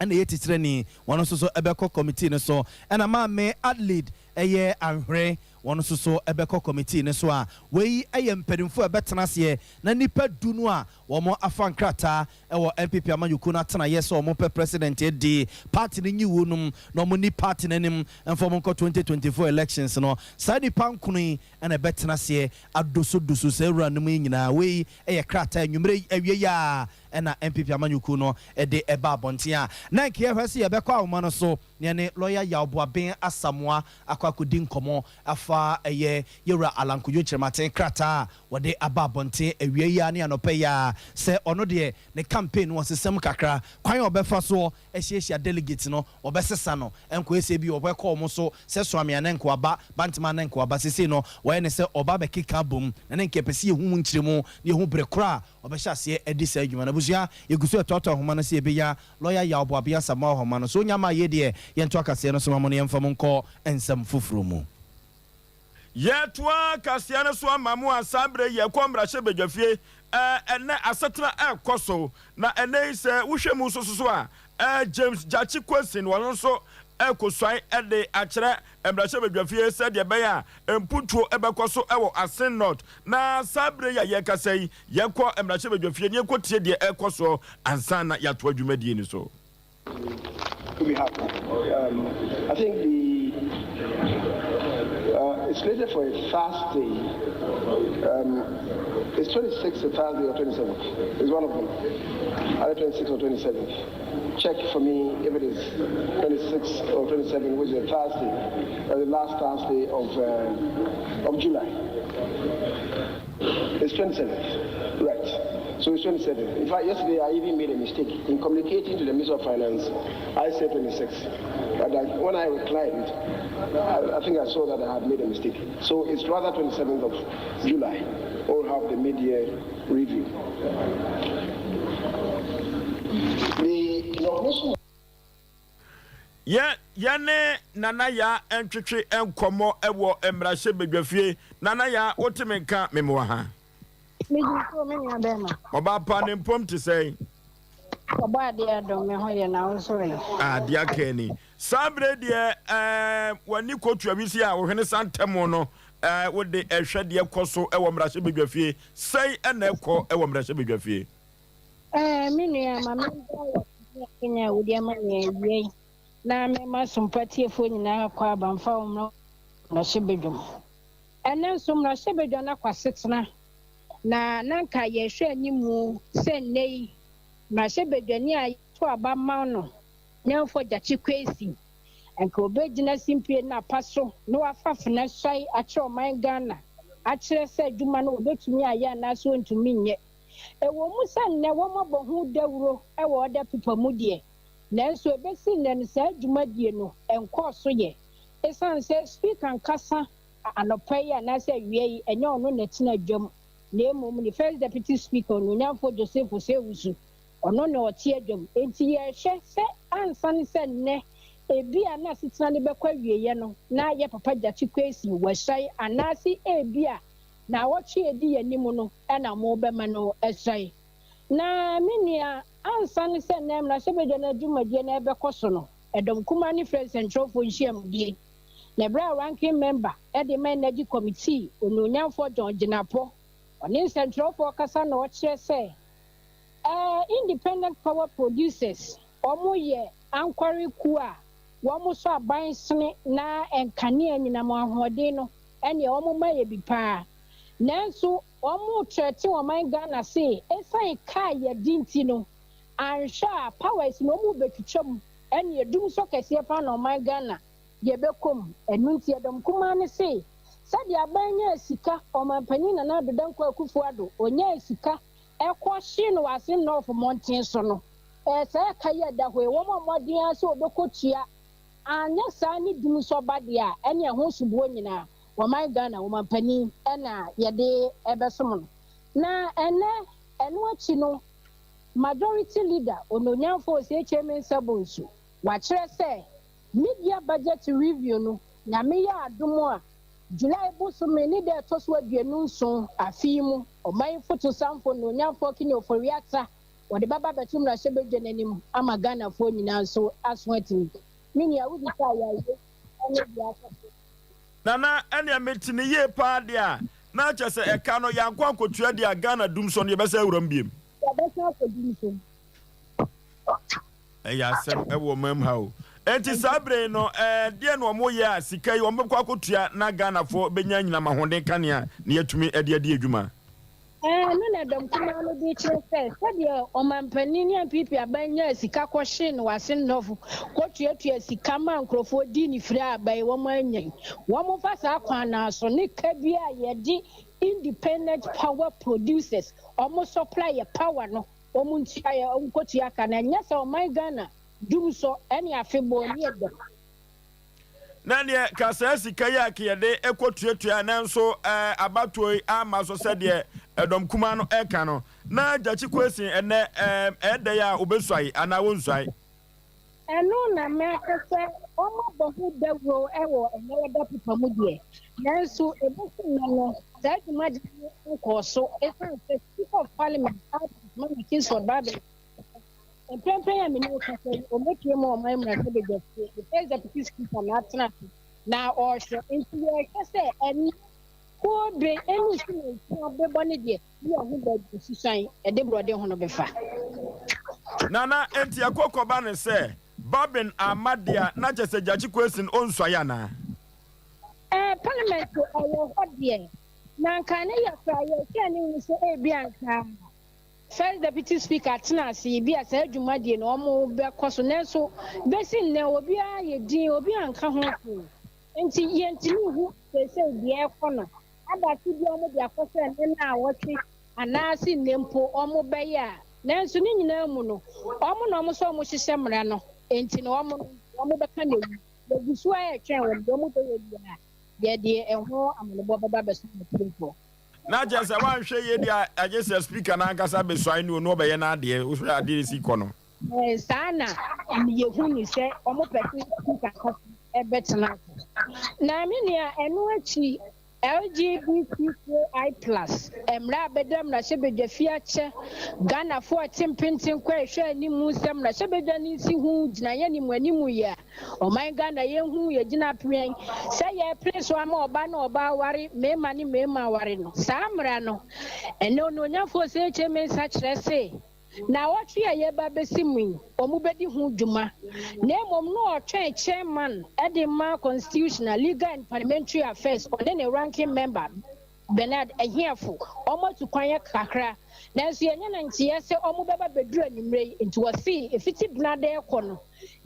A: ɛna ɛyɛ titenani, wɔn nso so bɛkɔ committee no so. Ɛna Maame Adelaide ɛyɛ Anhwere, wɔn nso so bɛkɔ committee no so a wei yɛ mpanimfoɔ a ɛbɛtena aseɛ na nnipa du no a wɔn afa nkrataa wɔ NPP amanyɔkuo no atenaeɛ sɛ wɔn pɛ president adi party no nyiwuo nom na wɔn nni party no anim mfa wɔn nkɔ 2024 elections no. Saa nnipa nkono yi na ɛbɛtena aseɛ adosodoso saa awuranom yi nyinaa. Wei yɛ krataa anwummerɛ yi awie yi ara ɛna NPP amanyɔkuo no de ba abɔnten a na nka yɛhwɛ sɛ yɛbɛkɔ ahoma no so na yɛne Lɔya Yaw Boaben Asamoah akɔ akɔdi nkɔmmɔ afa ɛyɛ Yɛwura Allan Kojo Kyerematen krataa a wɔde aba abɔnten awia yi ara ne anɔpa yi ara sɛ ɔno deɛ ne campaign no ɔsesa mu kakra, kwan a ɔbɛfa soɔ ahyiahyia delegates no wɔbɛsesa no nkɔyɛ sɛ bi wɔbɛkɔ wɔn so sɛ Suame a na nka waba, Bantama a na nka waba, seesei no wɔayɛ no sɛ ɔba abɛkeka abom na na nka yɛpɛ sɛ yɛhu mu nkyerɛmu na yɛhu bere korɔ a Ɔbɛhyɛ aseɛ adi saa adwuma no. Abusua, yɛgu so ɛtoatoa nhoma no sɛ yɛbɛnya Lɔya Yaw Boabea Asamoah nhoma no. So ɔnya maa yei deɛ, yɛntoa kaseɛ no so ma mo na yɛmfa mo nkɔ nsɛm foforɔ mu.
B: Yɛtoa kaseɛ no so ama mo a saa berɛ yi yɛkɔ mmarahyɛbadwafie. Ɛnnɛ asetena ɛrekɔ so, na ɛnnɛ yi sɛ wohwɛ mu nso so a, James Gyakye Quayson ɔno nso rekɔsuae de akyerɛ mmarahyɛbadwafie sɛdeɛ ɛbɛyɛ a mpuntuo bɛkɔ so wɔ Asin North. Na saa berɛ yi a yɛrekasa yi, yɛnkɔ mmarahyɛbadwafie na yɛnkɔtie deɛ ɛrekɔ soɔ ansa na yɛatoa dwumadie no so.
F: To be happy. Um, I think the uh, it's slated for a Thursday. Um, it's 26th a Thursday or 27th. It's one of them. Either 26th or 27th. Check for me if it is 26th or 27th, which is a Thursday, or the last Thursday of uh, of July. It's 27th, right? So it's 27th. In fact, yesterday I even made a mistake in communicating to the Minister of Finance. I said 26th, but I, when I reclined, I, I think I saw that I had made a mistake. So it's rather 27th of July. We'll have the mid-year review. The inauguration
B: Yɛ yɛne Nana Yaa ntwetwe nkɔmmɔ wɔ mmarahyɛbadwafie. Nana Yaa, wote me nka? Mewɔ ha.
G: Megye so, me nua bɛrima.
B: Ɔbaa pa, ne mpom te sɛn?
G: Ɔbɔ adeɛ adom, me ho yɛ na wo nso ɛ?
B: Ah, deɛ aka ni. Saa berɛ deɛ, ɛɛ, w'ani kɔtua wisi a wo hwene sa ntɛm no, ɛɛ, wode ɛhwɛ deɛ ɛkɔ so wɔ mmarahyɛbadwafie. Sɛn na ɛkɔ wɔ mmarahyɛbadwafie?
G: Ɛɛ, me nua, ma menda wo ase ne akwanya a wode ama me awia yi na mema Sompa atiefoɔ nyinaa akɔ aba mfa wo mmra mmarahyɛbadwam. Ɛnnɛ nso, mmarahyɛbadwa no akɔ asetena, na na anka yɛrehwɛ anim sɛ nnɛ yi, mmarahyɛbadwani a yɛto aba ma no, Nyamfo Gyakye Kwesi, anka obegyina simpie no apa so na wafa afena suae akyerɛ ɔman Ghana akyerɛ sɛ adwuma no wɔbɛtumi ayɛ anaasɛ wɔntumi nyɛ. Ɛwɔ mu sɛ nnɛ wɔabɔ ho dawuro wɔ ɔda pipa mu deɛ, Nanso ɛbɛsi nnɛ no saa dwumadie no nkɔɔ so yɛ ɛsiane sɛ Speaker ankasa anɔpa yi anaasɛ awia yi ɛnyɛ ɔno na ɛtena dwam na mmom ne First Deputy Speaker Onuonyamfoɔ Joseph Osei-Owusu ɔno na ɔte adwam. Enti yɛrehwɛ sɛ ansa ne sɛ nnɛ ebia na asetena no bɛkɔ awieɛ no na yɛ papa Gyakye Quayson wasuae anaase ebia naawɔtwe a ɛdi yɛn anim no na wɔbɛma no asuae. Na me nua, ansa ne sɛ nnɛ mmarahyɛbadwa no adwumadie no rebɛkɔ so no, ɛdɔm kumaa no frɛɛ nsɛnkyerɛwfoɔ nhyiamudie. Na ɛberɛ a Ranking Member de ma Energy Committee, Onuonyamfoɔ John Jinapor, ɔne nsɛnkyerɛwfoɔ kasa na ɔkyerɛ sɛ, Ɛɛ Independent Power Producers, wɔn yɛ ankware kuo a wɔn sɔ aban sene na nkanea anyinam ahoɔden no ɛneɛ wɔn ma yɛ bi paa. Nanso wɔn trɛte ɔman Ghana se ɛsiane kaa yɛdi nti no anhwɛ a powers no wɔn bɛtwitwa mu ɛneɛ dumsɔ kɛseɛ paa na ɔman Ghana yɛbɛkɔ mu. Ɛno nti ɛdɔm kumaa no se sɛdeɛ aban nyaa sika, Ɔmanpanin Nana Addo Dankwa Akufo Addo ɔnyaa sika ɛkɔ hye no wɔ Asen North mmɔnten so no, ɛɛ saa ɛka yi a ɛda hɔ yi, wɔmmɔ mmɔden ara sɛ wɔbɛkɔtua, anyɛ saa ne dum nso ba deɛ a, ɛne ɛho soboɔ nyinaa, ɔman Ghana, ɔmanpanin na yɛde bɛsom no. Na ɛnnɛ, ɛno akyi no, Majority Leader, Onuonyamfoɔ Osei Kyei Mensah Bonsu, wakyerɛ sɛ Mid-year budget review no, Nyame yɛ adom a, July bosome ne da a ɛtɔ so 27 afe yi mu, Ɔman Fotosanfo Nuonyamfoɔ Kenny Ofori-Atta wɔde bɛba abɛto mmarahyɛbadwa no anim ama Ghanafoɔ nyinaa nso aso atim. Me nua, wobisaa yɛn a wei ne deɛ akɔ so.
B: Nana, ɛneɛ mete no yie paa deɛ a, na kyerɛ sɛ ɛka no yɛankɔ ankɔtua deɛ a Ghana dumsɔ no yɛbɛsan awura mu biom.
G: Yɛbɛsan akɔ dumsɔ mu.
B: Ɛyɛ asɛm ɛwɔ ɔman mu ha o. Enti saa bere yi no ɛɛ deɛ na wɔn yɛ a sika yi wɔn bɛkɔ akɔtua na Ghanafoɔ bɛnya anyinam ahoɔden kanea na yɛatumi de adi adwuma.
G: Ɛno na dɔm kumaa no de kyerɛ sɛ sɛdeɛ ɔmanpanin ne NPP aban nyaa sika kɔhyee no wɔ Asen North kɔtuatua sika maa nkurɔfoɔ dii ne firi aba yi wɔn anya yi, wɔn mfa saa kwan no ara so ne ka bi a yɛde independent power producers wɔn supply yɛ power no Wɔn ntua yɛ wɔn kɔtua ka na ɛnyɛ sɛ ɔman Ghana dum sɔ ɛne afebɔɔ ne ɛdɔ.
B: Na neɛ ka saa sika yi a ka yɛde kɔ tuatua nanso ɛɛ abatoɔ yi amma so sɛdeɛ ɛdɔm kumaa no ɛka no na Gyakye Quayson ɛnɛ ɛɛ ɛɛdɛn a ɔbɛsuae anaa ɔnsuae?
G: Ɛno na mɛka sɛ wɔabɔ ho dawuro wɔ Mmara Da Pepa mu deɛ, nanso ɛbɛsi nnɛ no, saa dwumadie no nkɔɔ so ɛsiane sɛ Speaker of Parliament Albert Mama Kingsford Baah mprempren a me ne wo kasa yi, ɔmmɛpue mu ɔman mmarahyɛbadwafie, the First Deputy Speaker na atena ase na ɔrehwɛ. Nti yɛrehwɛ sɛ ɛnnɛ Kobe ne Sumansia bɛbɔ ne deɛ. Yi a ho baabi susuan de borɔde ho no bɛfa.
B: Nana, enti ɛkɔ kɔba no sɛ Babin amma deɛ a na kyerɛ sɛ Gyakye Quayson ɔnsuae anaa?
G: Ɛɛ, parliament ɛwɔ hɔ deɛ, na anka ne yɛ koraa yɛhwɛ anim no sɛ ebi anka First Deputy Speaker atena ase ebi a saa dwumadie no wɔn bɛkɔ so, nanso bɛsi nnɛ obiara yɛ din, obi anka ho hwee, nti yɛntumi nhu seesei deɛ ɛrekɔ no. Aba so bi a wɔde akɔ sɛ nnɛ nnawɔtwe anaase nnɛ mpo wɔbɛyɛ a, nanso ne nyinaa mu no, wɔn na wɔn sɛ wɔhyehyɛ mmara no, enti no wɔn no wɔbɛka no awu. Yɛgu so ara retwɛn wɔn, deɛ wɔbɛyɛ biara, yɛde ɛho amanebɔ bɛba abɛso atiefoɔ.
B: Na kyerɛ sɛ woanhwɛ yie deɛ a, agye sɛ speaker no ankasa bɛsuae ne onu ɔbɛyɛ n'adeɛ, wohwɛ adeɛ ɛsi kɔ no.
G: Saa na yɛhu no sɛ wɔpɛ sɛ speaker ankasa bɛtena ase. Na me nua, ɛno akyi LGBTQI plus mmara a bɛda mmarahyɛbadwafie akyɛ Ghanafoɔ a ɛte mpenten kɔ a ɛhwɛ anim sɛ mmarahyɛbadwa no nsi ho gyinaeɛ anim anim yi a ɔman Ghana yɛnhu yɛ gyinapreɛn sɛ yɛrepere so ama ɔbaa ne ɔbaa aware, mmarima ne mmarima aware no. Saa mmara no, ɛnnɛ Onuonyafoɔ Osei Kyei Mensah kyerɛ se Naawɔtwe a yɛreba abɛsi mu yi, wɔbɛdi ho dwuma, na mmom na ɔtwɛn Chairman de ma Constitutional, Legal and Parliamentary Affairs, ɔne ne Ranking Member, Bernard Ahiafo, wɔatu kwan kakra, nanso yɛanya no nteɛ sɛ wɔbɛba bɛduru anwummerɛ yi, nti wɔse ɛfiti Benada rekɔ no,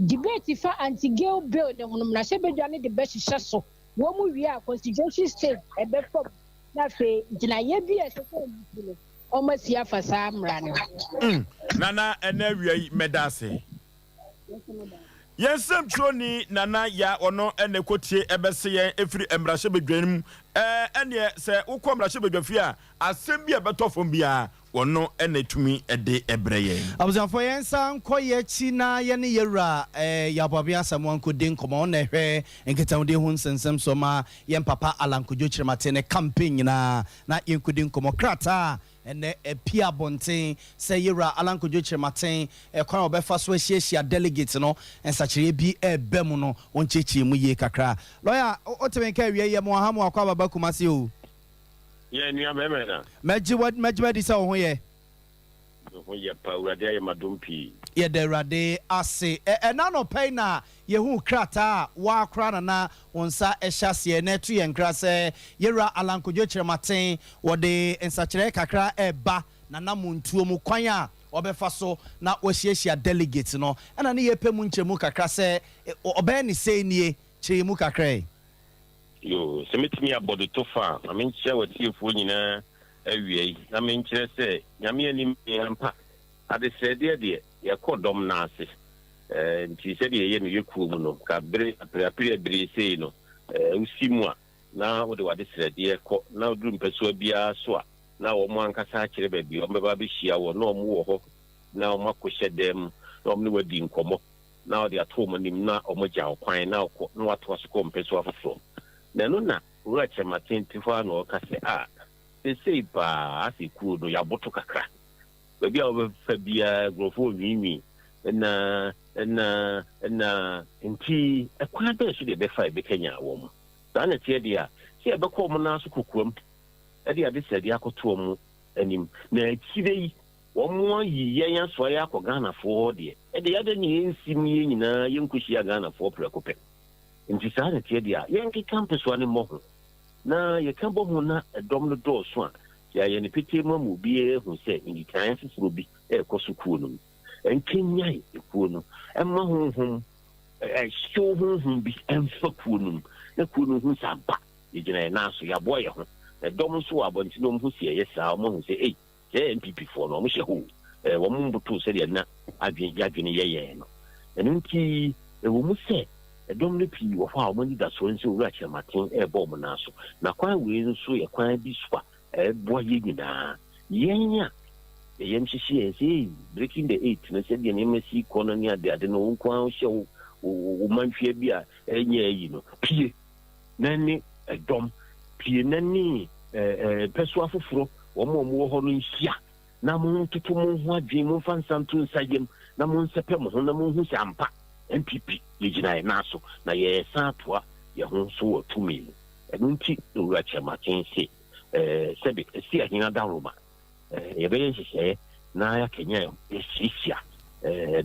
G: debate fa Anti-Gay Bill no ho no, mmarahyɛbadwa no de bɛhyehyɛ so, wɔn wie a, Constituency Stage ɛbɛfa mu, na afei gyinaeɛ bi a ɛsɛ sɛ wɔsi no, wɔasi afa saa mmara no ho.
B: Mm, Nana, ɛnɛ awia yi, mɛda ase. Yɛn nsɛmtwerɛni Nana Yaa ɔno na ɛkɔtie ɛbɛse yɛn ɛfiri mmarahyɛbadwa no mu. Ɛɛ ɛneɛ sɛ wokɔ mmarahyɛbadwa fie a, asɛm bi a ɛbɛtɔ fam biara ɔno na ɛtumi de brɛ yɛn.
A: Abusuafoɔ yɛn nsa nkɔ yɛn akyi na yɛne yɛwura Yaw Boabea Asamoah nkɔdi nkɔmmɔ. Ɔno na ɛhwɛ nkitahodie ho nsɛnsɛm so ma yɛn papa Allan Kojo Kyerematen ne campaign nyinaa na yɛnkɔdi nkɔmmɔ. Krataa a Ɛnnɛ, apue abɔnten sɛ Yewura Allan Kojo Kyerematen, kwan a ɔbɛfa so ahyiahyia delegates no, nsakyeraeɛ bi reba mu no, ɔnkyerɛkyerɛ mu yie kakra. Lawyer, wote me nka awia yi, yɛ mo aha mo akɔ aba ba Kumasi o.
H: Yɛ nua bɛrima na.
A: Mɛgye wa, mɛgye madi sɛ wo ho yɛ.
H: Me ho yɛ pa, Awurade ayɛ m'adom pii.
A: Yɛda Awurade ase. Ɛ, ɛnnɛ anɔpa yi na Yɛhuu krataa a woakora na na wo nsa hyɛ aseɛ na ɛto yɛn nkra sɛ Yɛwura Allan Kojo Kyerematen wɔde nsakyeraɛ kakra reba n'anamontuo mu kwan a ɔbɛfa so na wahyiahyia delegates no ɛna ne yɛpɛ mu nkyerɛmu kakra sɛ ɔbɛyɛ ne sei nie kyerɛ yɛn mu kakra ɛ.
H: Yoo, sɛ mɛtumi abɔ de to fa a, ma menkyia w'atiefoɔ nyinaa awiai na menkyerɛ sɛ Nyame anim ni ampa, adesrɛdeɛ deɛ, yɛkɔ dɔm no ase. Enti sɛdeɛ yɛyɛ no yɛ kuo mu no, nka bere apereapereɛ bere sei no, wosi mu a, na wode w'adesrɛdeɛ kɔ, na woduru mpɛsoa biara so a, na wɔn ankasa akyerɛ baabi a wɔbɛba abɛhyia wɔ, na wɔn wɔ hɔ, na wɔakɔhyɛ dan mu, na wɔn ne wo adi nkɔmmɔ, na wɔde ato wɔn anim, na wɔagya wo kwan, na wokɔ, na woatoa so kɔ mpɛsoa foforɔ. Na ɛno na Owura Kyerematen te hɔ ara na ɔreka sɛ, Ah, seesei paa, asɛ kuo no, yɛaboto kakra. Baabi a wobɛfa biara nkurɔfoɔ rewiinwii na na na. Enti ɛkwan bɛn so na yɛbɛfa a yɛbɛkanyan wɔn? Saa na ɛteɛ deɛ a, sɛ yɛbɛkɔ wɔn nan so kokoam de adesrɛdeɛ akɔto wɔn anim, na akyire yi wɔayi yɛn asoa yɛn akɔ Ghanafoɔ hɔ deɛ, ɛdeɛ adɛn na yɛnsim yɛn nyinaa yɛnkɔhyia Ghanafoɔ prɛko pɛ? Enti saa na ɛteɛ deɛ a, yɛnkeka mpɛsoa no mmɔ ho, na yɛka bɔ ho na ɛdɔm no dɔɔso a, Yɛayɛ no petee mu ama obiara ahu sɛ nkekaeɛ foforɔ bi rekɔ so kuo no mu. Ɛnkanyan kuo no mma honhom, ɛhyew honhom bi mfa kuo no mu na kuo no hu sɛ ampa yɛgyina yɛn nan so, yɛaboa yɛn ho. Na dɔm nso wɔ abɔnten na wɔhu sɛ yɛyɛ saa a, wɔahu sɛ ei, sɛ NPP foɔ no, wɔhyɛ hɔ o, wɔn mboto sɛdeɛ na adwene, yɛadwene yɛ yɛn no. Ɛno nti, ɛwɔ mu sɛ Dɔm no pii wɔ hɔ a wɔn anidasoɔ ne sɛ Owura Kyerematen rebɔ wɔn nan so. Na kwan wei nso yɛ kwan bi so a ɛboa yɛn nyinaa. Yɛn a yɛn yam hyehye yɛn sɛ ei, breaking the eight no, sɛdeɛ nneɛma si rekɔ no ne adeade no, wo nko ara wohyɛ wo wo mantwea bi a ɛnyɛ ayi no, pue na ne dɔm, pue na ne mpɛsoa foforɔ, wɔn a wɔwɔ hɔ no nhyia na montoto mo ho adwene, momfa nsa nto nsa yam na monsɛpɛ mo ho na monhu sɛ ampa NPP yɛgyina yɛn nan so na yɛresan atoa yɛn ho so wɔ tumi mu. Ɛno nti na Owura Kyerematen se sɛbe ɛsi ahen adaworoma, yɛbɛyɛ nhyehyɛeɛ na yɛakanyan yɛn ho, yɛahyiahyia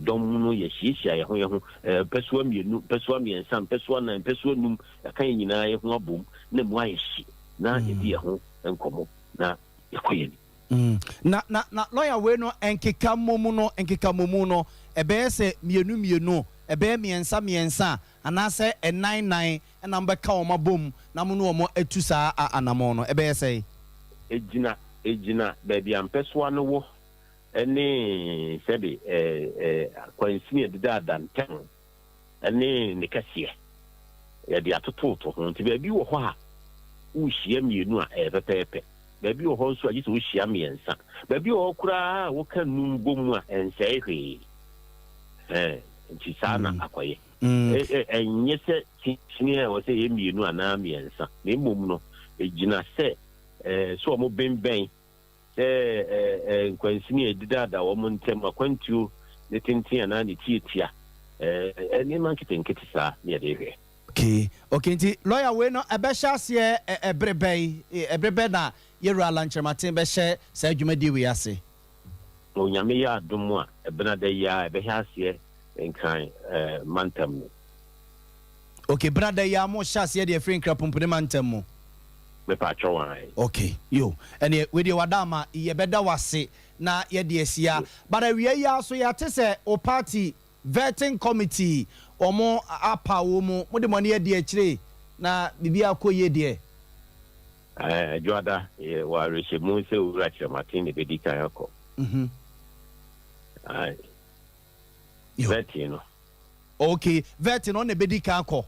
H: dɔm no, yɛahyiahyia yɛn ho yɛn ho, mpɛsoa mmienu, mpɛsoa mmiɛnsa, mpɛsoa nnan, mpɛsoa num, yɛaka yɛn nyinaa yɛn ho abom na mu ayɛ hye na yɛdi yɛn ho nkɔmmɔ na yɛkɔ yɛn anim.
A: Na na na lɔya wei no nkeka mmomu no nkeka mmomu no ɛbɛyɛ sɛ mmienu mmienu, ɛbɛyɛ mmiɛnsa mmiɛnsa anaasɛ nnan nnan ɛna mobɛka wɔn abom na mo ne wɔn atu saa a anamɔn no, ɛbɛyɛ sɛn?
H: Ɛgyina ɛgyina baabi a mpɛsoa no wɔ ne sɛbe ɛ ɛ akwansini a ɛdedaada ntam ne ne kɛseɛ. Yɛde atototo ho. Nti baabi wɔ hɔ a wohyia mmienu a, ɛyɛ pɛpɛɛpɛ. Baabi wɔ hɔ nso a, gye sɛ wohyia mmiɛnsa. Baabi wɔ hɔ koraa a woka nnum bɔ mu a, ɛnsɛe hwee. Ɛhɛn, nti saa na akɔyɛ. Ɛnyɛ sɛ kyinkyini a ɛwɔ sɛ ɛyɛ mmienu anaa mmiɛnsa, na mmom no, ɛgyina sɛ sɛ wɔbembɛn sɛ nkwansini a ɛdedaada wɔn ntam, akwantuo ne tenten anaa ne tiatia, nneɛma nketenkete saa na yɛde hwɛ.
A: Okay, okay, nti lawyer wei no ɛbɛhyɛ aseɛ ɛbere bɛn, ɛbere bɛn na Yɛwura Allan Kyerematen bɛhyɛ saa dwumadie wei ase?
H: Onyame yɛ adom a, Ɛbenada yi ara ɛbɛhyɛ aseɛ Nkran mantam mu.
A: Ok, Benada yi ara mo hyɛ aseɛ deɛ ɛfiri Nkran Pumpuni mantam mu?
H: Mepatwɔw ae.
A: Ok, yo, ɛneɛ wei deɛ wada ama yɛbɛda wo ase na yɛde asia. But awia yi ara nso yɛate sɛ wo party Vetting committee wɔn apaw wo mo, mode mo ani adi akyire na biribiara kɔ yie deɛ?
H: Ɛɛ, Dwoada, yɛwɔ awerɛhyɛmu sɛ Owura Kyerematen na ɛbɛdi kan akɔ. Ae. Vetting no.
A: Ok, vet no ɔna ɛbɛdi kan akɔ?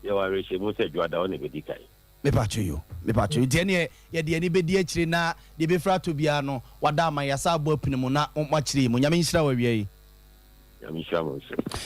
H: Yɛwɔ awerɛhyɛmu sɛ Dwoada ɔna ɛbɛdi kan.
A: Mepatwo yo, mepatwo yo. Nti ɛneɛ yɛde yɛn ani bɛdi akyire na deɛ ɛbɛfiri atɔ biara no wada ama yɛasa abɔ apini mu na moakyerɛ yɛn mu. Nyame nhyira wo awia yi.
H: Nyame nhyira mo nso.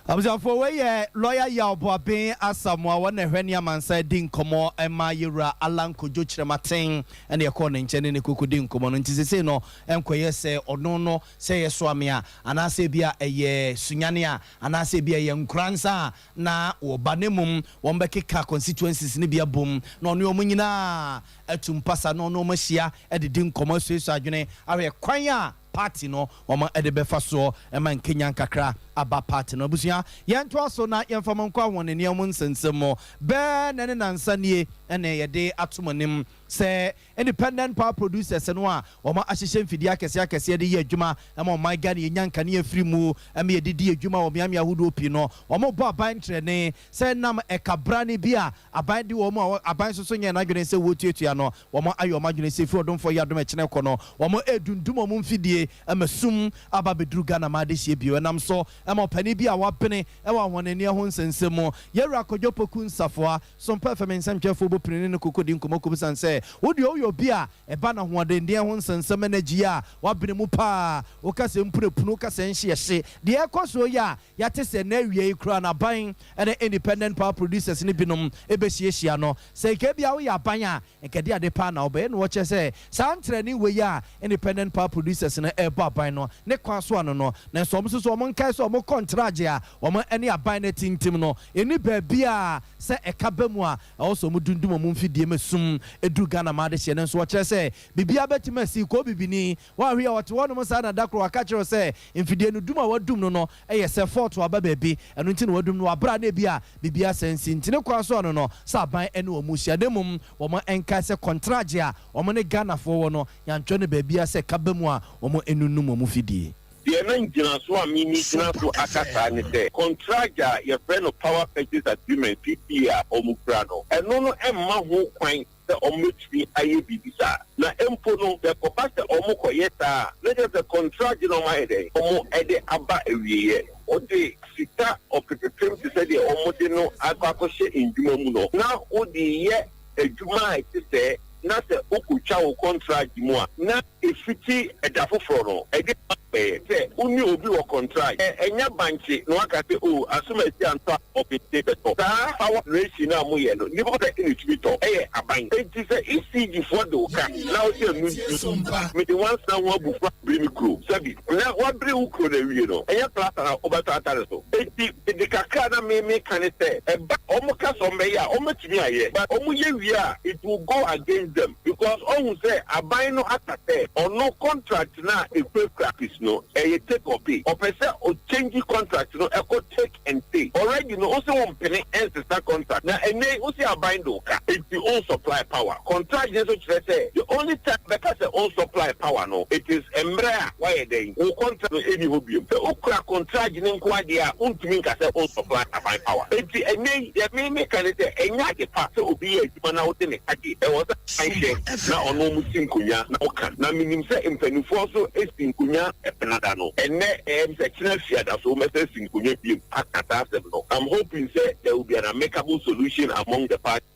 A: Abusuafoɔ wei yɛ Lawyer Yaw Boaben Asamoah wɔn na ɛhwɛ ne amansan di nkɔmmɔ ma yɛwura Allan Kojo Kyerematen ɛna yɛkɔɔ ne nkyɛn ne ne koko di nkɔmmɔ no nti sesei no ɛnkɔyɛ sɛ ɔno no sɛ ɛyɛ Soame a anaasɛ ebia ɛyɛ Sunyani a anaasɛ ebia ɛyɛ Nkoranza a na wɔba na mmom wɔbɛkeka constituencies no bi abom na ɔne wɔn nyinaa atu mpasa na ɔne wɔn ahyia adidi nkɔmmɔ asuasua adwene ahwɛ kwan a party no wɔn de bɛfa soɔ ma nkanyan kakra aba party no. Abusua, yɛntoa so na yɛmfa mo nkɔ ahoɔnenneɛ mu nsɛnsɛm mu. Bɛɛ na ne nansa nie na yɛde ato mo anim sɛ Independent Power Producers no a wɔn ahyehyɛ mfidie akɛseɛ akɛseɛ de yɛ adwuma ma ɔman Ghana yɛnya nkanea firi mu ma yɛde di adwuma wɔ mmeammea ahodoɔ pii no, wɔn rebɔ aban ntrɛne sɛ ɛnam ɛka brane bi a aban de wɔn a aban nso so nyɛɛ n'adwene sɛ wɔretuatua no, wɔn ayɛ wɔn adwene sɛ ɛfiri ɔdomfoɔ yi adom ɛkyena kɔ no, wɔn redundum wɔn mfidie ma sum aba abɛduru Ghana ma adehyeɛ bio. Ɛnam so ma ɔpanin bi a wabene wɔ ahoɔdenneɛ ho nsɛnsɛm mu, Yɛwura Kojo Poku Nsafoa, Sompa FM nsɛmtwerɛfoɔ bɔ pini ne no kɔkɔdi nkɔmmɔ kɔbisa no sɛ, Wo deɛ woyɛ obi a ɛba no ahoɔdendeɛ ho nsɛnsɛm energy a woabene mu paa, woka sɛ mpunapunu, woka sɛ nhyeɛhye, deɛ ɛrekɔ soɔ yi a yɛate sɛ nnɛ awia yi koraa no aban ne independent power producers no binom bɛhyiahyia no, sɛ nka ebia woyɛ aban a nka ɛde ade paa na wobɛyɛ na wɔkyerɛ sɛ saa ntrɛne wei a independent power producers no rebɔ aban no ne kwan so ano no, nanso wɔn nso so wɔn nkae sɛ wɔn kɔntragye a wɔn ne aban no atintim no ɛnni baabi a sɛ ɛka ba mu a ɛwɔ sɛ wɔn dundum wɔn mfidie ma sum duru Ghana ma adehyeɛ. Nanso wɔkyerɛ sɛ biribiara bɛtumi asi kɔ bibini woanhwɛ a ɔte hɔnom saa na da koro waka kyerɛ wo sɛ mfidie no dum a wadum no no yɛ sɛ fault aba baabi ɛno nti na wadum no wɔ aberɛ a na ebia biribi asɛe nsi nti ne kwan so ano no sɛ aban ne wɔn hyia na mmom wɔn nkae sɛ kɔntragye a wɔn ne Ghanafoɔ wɔ no yɛantwerɛ no baabiara sɛ ɛka ba mu a wɔn nnunum wɔn fidie.
D: Deɛ na ngyinasoɔ a me megyina so aka saa ne sɛ, kɔntragye a yɛfrɛ no Power Purchase Agreement, PPA, a wɔkura no, ɛno no mma ho kwan sɛ wɔbɛtumi ayɛ biribi saa. Na mpo no, sɛ ɛkɔba sɛ wɔkɔyɛ saa a, na kyerɛ sɛ kɔntragye no wɔayɛ dɛn? Wɔde aba awieɛ. Wode sika ɔpepepem te sɛ deɛ wɔde no akɔ akɔhyɛ ndwuma mu no, na wode reyɛ adwuma a ɛte sɛɛ, na sɛ wokɔtwa wo kɔntragye mu a, na ɛfiti ɛda foforɔ no, ɛdeɛn na wobɛyɛ? Sɛ wo ne obi wɔ kɔntragye, ɛnyɛ bankye na waka sɛ, Oh, asomasi antɔ a, ɔpente bɛtɔ. Saa power generation no a moyɛ no, nnipa bɛn na ɛtumi tɔ? Ɛyɛ aban. Enti sɛ ECG foɔ de wo ka na wo sɛ ɛno nti, mede nwansena ho abufuo abere me kuro, sɛbi, na woabere wo kuro no awie no, ɛnyɛ plaster na wobɛtɔ atare so. Enti mede kakra a na me meka ne sɛ, ɛba a wɔka sɛ wɔbɛyɛ a, wɔbɛtumi ayɛ, but wɔyɛ wie a, it will go against them because ɔhu sɛ aban no aka sɛ ɔno contract no a ɛkurakura office no, ɛyɛ take or pay. Ɔpɛ sɛ ɔ change contract no ɛkɔ take and pay. Already no, wose wompene ɛnsesa contract, na ɛnnɛ yi wose aban de wo ka, enti won supply power. Contract no nso kyerɛ sɛ the only time bɛka sɛ won supply power no, it is mmerɛ a woayɛ dɛn? Wo contract no nni hɔ biom. Sɛ wokura contract no nko ara deɛ a, wontumi nka sɛ won supply aban power. Enti ɛnnɛ yi, deɛ me meka ne sɛ, ɛnyɛ ade pa sɛ obi yɛ adwuma na wode ne ka deɛ. Ɛwɔ sɛ aban hwɛ na ɔno wɔn si nkonwa na wɔka. Na menim sɛ mpaninfoɔ nso si nkonwa ɛpenada no. Ɛnnɛ ɛyɛ me sɛ kyena fiada so mɛsan asi nkonwa biom aka saa asɛm no. I'm hoping sɛ there will be an amicable solution among the parties.